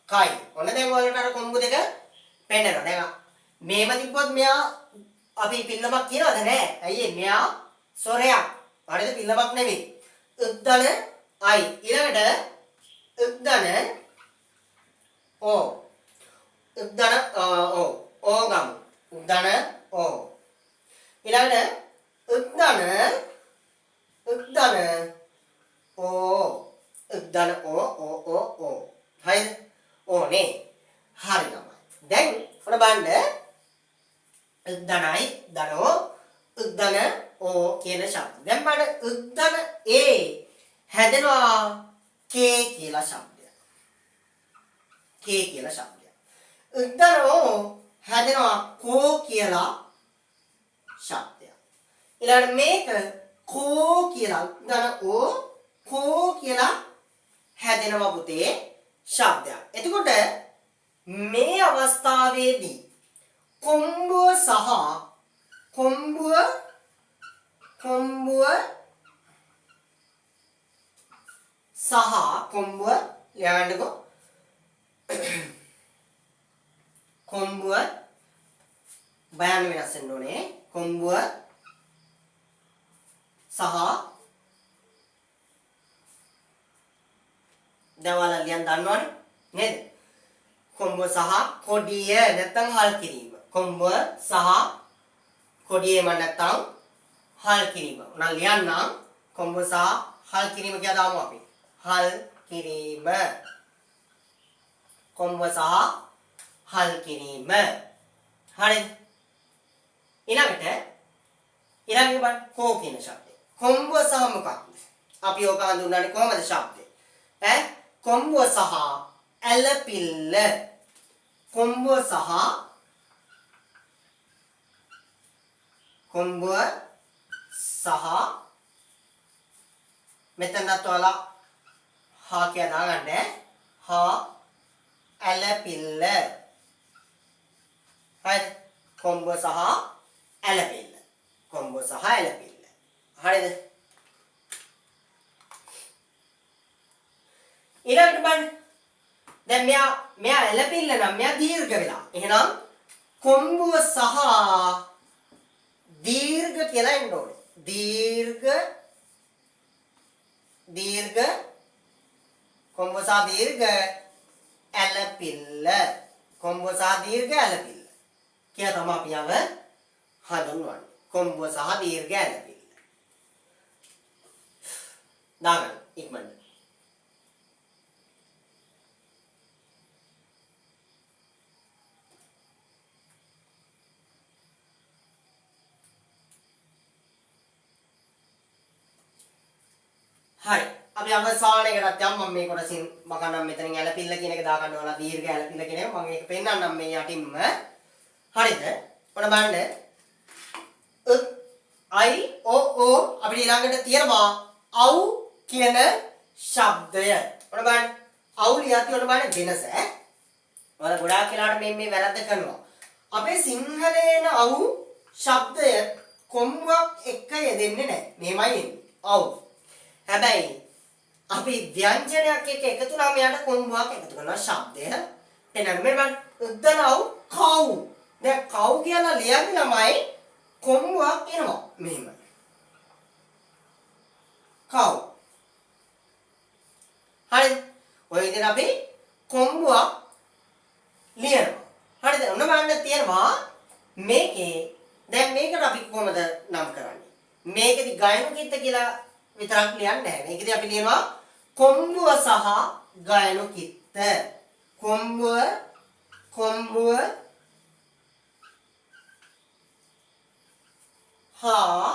කයි. ඔන්න දැන් ඔයාලට අර කොම්බු දෙක පෙන්නනවා. දැන් මේම තිබ්බොත් මෙයා අපි පිල්ලමක් කියනවද? නෑ. ඇයි ඒ? මෙයා ස්වරයක්. හරිද? පිල්ලමක් නෙවෙයි. උක් දන I. ඊළඟට උක් දන ඕ. උක් දන ඕ. ඕ ගමු. උක් දන ඕ. ඊළඟට උක් දන උක් දන ඕ. උක් දන ඕ ඕ ඕ ඕ. හරිද? ඕ නේ. හරි ළමයි. දැන් ඔන්න බලන්න උක් දනයි දනෝ උක් දන ඕ කියන ශබ්ද. දැන් බලන්න උක් දන ඒ හැදෙනවා කේ කියලා ශබ්දයක්. කේ කියලා ශබ්දයක්. උක් දන ඕ හැදෙනවා කෝ කියලා ශබ්දයක්. ඊළඟට මේක කෝ කියලා උක් දන ඕ කෝ කියලා හැදෙනවා පුතේ ශබ්දයක්. එතකොට මේ අවස්ථාවේදී කොම්බුව සහ කොම්බුව කොම්බුව සහ කොම්බුව ලියන්නකෝ. කොම්බුව බයන්න වෙනස් වෙන්න ඕනේ. කොම්බුව සහ දැන් ඔයාලා ලියන්න දන්නවනේ නේද? කොම්බුව සහ කොඩිය නැත්තම් හල් කිරීම. කොම්බුව සහ කොඩිය එම නැත්තම් හල් කිරීම. උනා ලියන්නම් කොම්බුව සහ හල් කිරීම කියලා දාමු අපි. හල් කිරීම. කොම්බුව සහ හල් කිරීම. හරිද? ඊළඟට ඊළඟ බලන්න කෝ කියන ශබ්දය. කොම්බුව සහ මොකක්ද? අපි ඕක හඳුන්වන්නේ කොහමද ශබ්දේ? ඈ කොම්බුව සහ ඇලපිල්ල. කොම්බුව සහ කොම්බුව සහ මෙතනත් ඔයාලා හා කියලා දාගන්න ඈ. හා ඇලපිල්ල. හරිද? කොම්බුව සහ ඇලපිල්ල. කොම්බුව සහ ඇලපිල්ල. හරිද? ඊළඟට බලන්න. දැන් මෙයා ඇලපිල්ල නම් මෙයා දීර්ඝ වෙලා. එහෙනම් කොම්බුව සහ දීර්ඝ කියලා එන්න ඕනේ. දීර්ඝ දීර්ඝ කොම්බුව සහ දීර්ඝ ඇලපිල්ල. කොම්බුව සහ දීර්ඝ ඇලපිල්ල කියලා තමයි අපි යව හඳුන්වන්නේ. කොම්බුව සහ දීර්ඝ ඇලපිල්ල. දාගන්න ඉක්මනට. හරි. අපි අවසාන එකටත් යමු. මම මේ කොටසින් මකන්නම් මෙතනින් ඇලපිල්ල කියන එක දාගන්න ඕන. දීර්ඝ ඇලපිල්ල කියන එක මම ඒක පෙන්නන්නම් මේ යටින්ම. හරිද? ඔන්න බලන්න. උ I O O අපිට ඊළඟට තියෙනවා අව් කියන ශබ්දය. ඔන්න බලන්න. අව් ලියද්දි ඔන්න බලන්න වෙනස ඈ. ඔයාලා ගොඩාක් වෙලාවට මේ වැරද්ද කරනවා. අපේ සිංහලේන අව් ශබ්දය කොම්බුවක් එක්ක යෙදෙන්නේ නැහැ. මෙහෙමයි එන්නේ. ඔව්. හැබැයි අපි ව්‍යංජනයක් එක්ක එකතු වුණාම එයාට කොම්බුවක් එකතු කරනවා ශබ්දය. එහෙනම් මේ බලන්න උද්දනව් කව්. දැන් කව් කියලා ලියන්නේ ළමයි කොම්බුවක් එනවා මෙහෙම. කව්. හරිද? ඔය විදිහට අපි කොම්බුවක් ලියනවා. හරිද? ඔන්න බලන්න තියෙනවා මේකේ දැන් මේකට අපි කොහොමද නම් කරන්නේ? මේකෙදි ගයනු කිත්ත කියලා විතරක් ලියන්නේ නැහැ. මේකෙදි අපි ලියනවා කොම්බුව සහ ගයනු කිත්ත. කොම්බුව කොම්බුව හා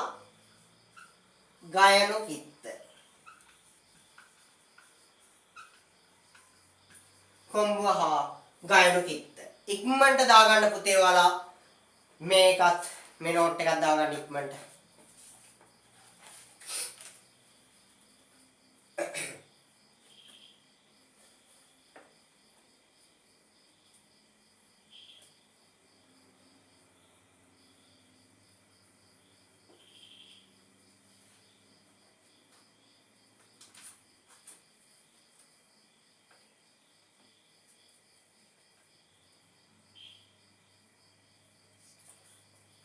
ගයනු කිත්ත. කොම්බුව හා ගයනු කිත්ත. ඉක්මනට දාගන්න පුතේ ඔයාලා මේකත් මේ නෝට් එකක් දාගන්න ඉක්මනට.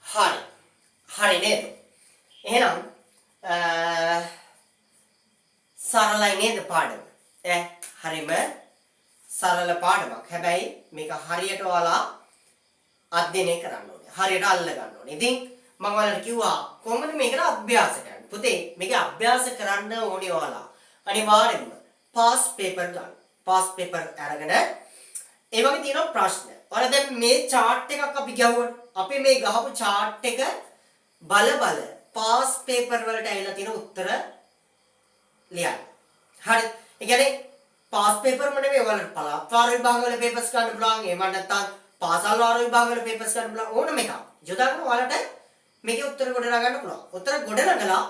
හරි. හරි නේද? එහෙනම් සරලයි නේද පාඩම? ඈ හරිම සරල පාඩමක්. හැබැයි මේක හරියට ඔයාලා අධ්‍යයනය කරන්න ඕනේ. හරියට අල්ල ගන්න ඕනේ. ඉතින් මම ඔයාලට කිව්වා කොහොමද මේකට අභ්‍යාස කරන්නේ? පුතේ මේක අභ්‍යාස කරන්න ඕනේ ඔයාලා. අනිවාර්යෙන්ම පාස් පේපර් ගන්න. පාස් පේපර් අරගෙන ඒ වගේ තියෙනවා ප්‍රශ්න. ඔයාලා දැන් මේ චාට් එකක් අපි ගැහුවනේ. අපි මේ ගහපු චාට් එක බල බල පාස් පේපර් වලට ඇවිල්ලා තියෙන උත්තර ලියන්න. හරි. ඒ කියන්නේ පාස් පේපර්ම නෙමෙයි ඔයාලට පළාත් වාර විභාග වල පේපර්ස් ගන්න පුළුවන්. එහෙම නැත්නම් පාසල් වාර විභාග වල පේපර්ස් ගන්න පුළුවන් ඕනම එකක්. යොදාගෙන ඔයාලට මේකේ උත්තර ගොඩනගා ගන්න පුළුවන්. උත්තර ගොඩනගලා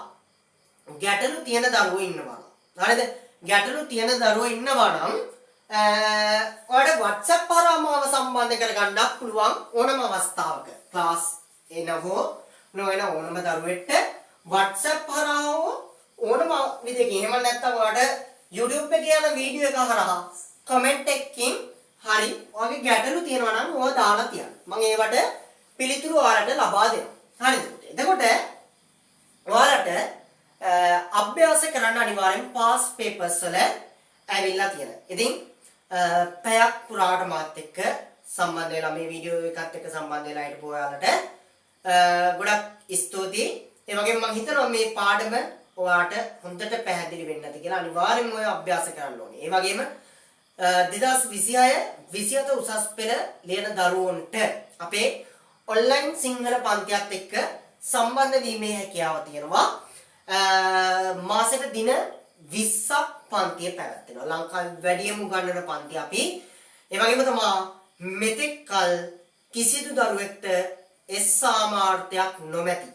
ගැටලු තියෙන දරුවෝ ඉන්නවා. හරිද? ගැටලු තියෙන දරුවෝ ඉන්නවා නම් ඔයාලට WhatsApp හරහා මාව සම්බන්ධ කරගන්නත් පුළුවන් ඕනම අවස්ථාවක. ක්ලාස් එන හෝ නොවන ඕනම දරුවෙක්ට WhatsApp හරහා හෝ ඕනම විදිහකින් එහෙම නැත්නම් ඔයාලට YouTube එකේ යන වීඩියෝ එක හරහා කමෙන්ට් එකකින් හරි ඔයාගේ ගැටලු තියෙනවා නම් ඕවා දාලා තියන්න. මම ඒවට පිළිතුරු ඔයාලට ලබා දෙනවා. හරිද? එතකොට ඔයාලට අභ්‍යාස කරන්න අනිවාර්යෙන් පාස් පේපර්ස් වල ඇවිල්ලා තියෙන. ඉතින් පැයක් පුරාවට මාත් එක්ක සම්බන්ධ වෙලා මේ වීඩියෝ එකත් එක්ක සම්බන්ධ වෙලා හිටපු ඔයාලට ගොඩක් ස්තුතියි. ඒ වගේම මම හිතනවා මේ පාඩම ඔයාට හොඳට පැහැදිලි වෙන්න ඇති කියලා. අනිවාර්යෙන්ම ඔය අභ්‍යාස කරන්න ඕනේ. ඒ වගේම 2026 27 උසස් පෙළ ලියන දරුවන්ට අපේ ඔන්ලයින් සිංහල පන්තියත් එක්ක සම්බන්ධ වීමේ හැකියාව තියෙනවා. මාසෙට දින 20ක් පන්තිය පැවැත්වෙනවා. ලංකාවේ වැඩියම උගන්වන පන්ති අපි. ඒ වගේම තමා මෙතෙක් කල් කිසිදු දරුවෙක්ට එස් සාමාර්ථයක් නොමැති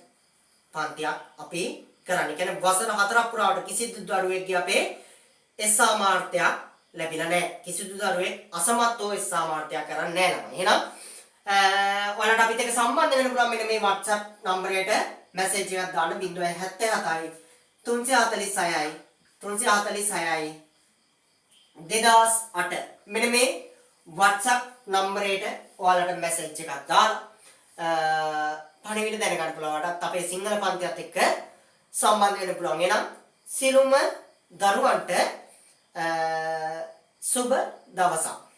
පන්තියක් අපි කරන්නේ. ඒ කියන්නේ වසර 4ක් පුරාවට කිසිදු දරුවෙක්ගේ අපේ එස් සාමාර්ථයක් ලැබිලා නැහැ. කිසිදු දරුවෙක් අසමත්ව එස් සාමාර්ථයක් කරන්නේ නැහැ ළමයි. එහෙනම් ඔයාලට අපිත් එක්ක සම්බන්ධ වෙන්න පුළුවන් මෙන්න මේ WhatsApp නම්බරයට මැසේජ් එකක් දාන්න 077 346 346 2008 මෙන්න මේ WhatsApp නම්බරයට ඔයාලට මැසේජ් එකක් දාලා පණිවිඩ දැනගන්න පුළුවන්. ඔයාලටත් අපේ සිංහල පන්තියත් එක්ක සම්බන්ධ වෙන්න පුළුවන්. එහෙනම් සියලුම දරුවන්ට සුබ දවසක්.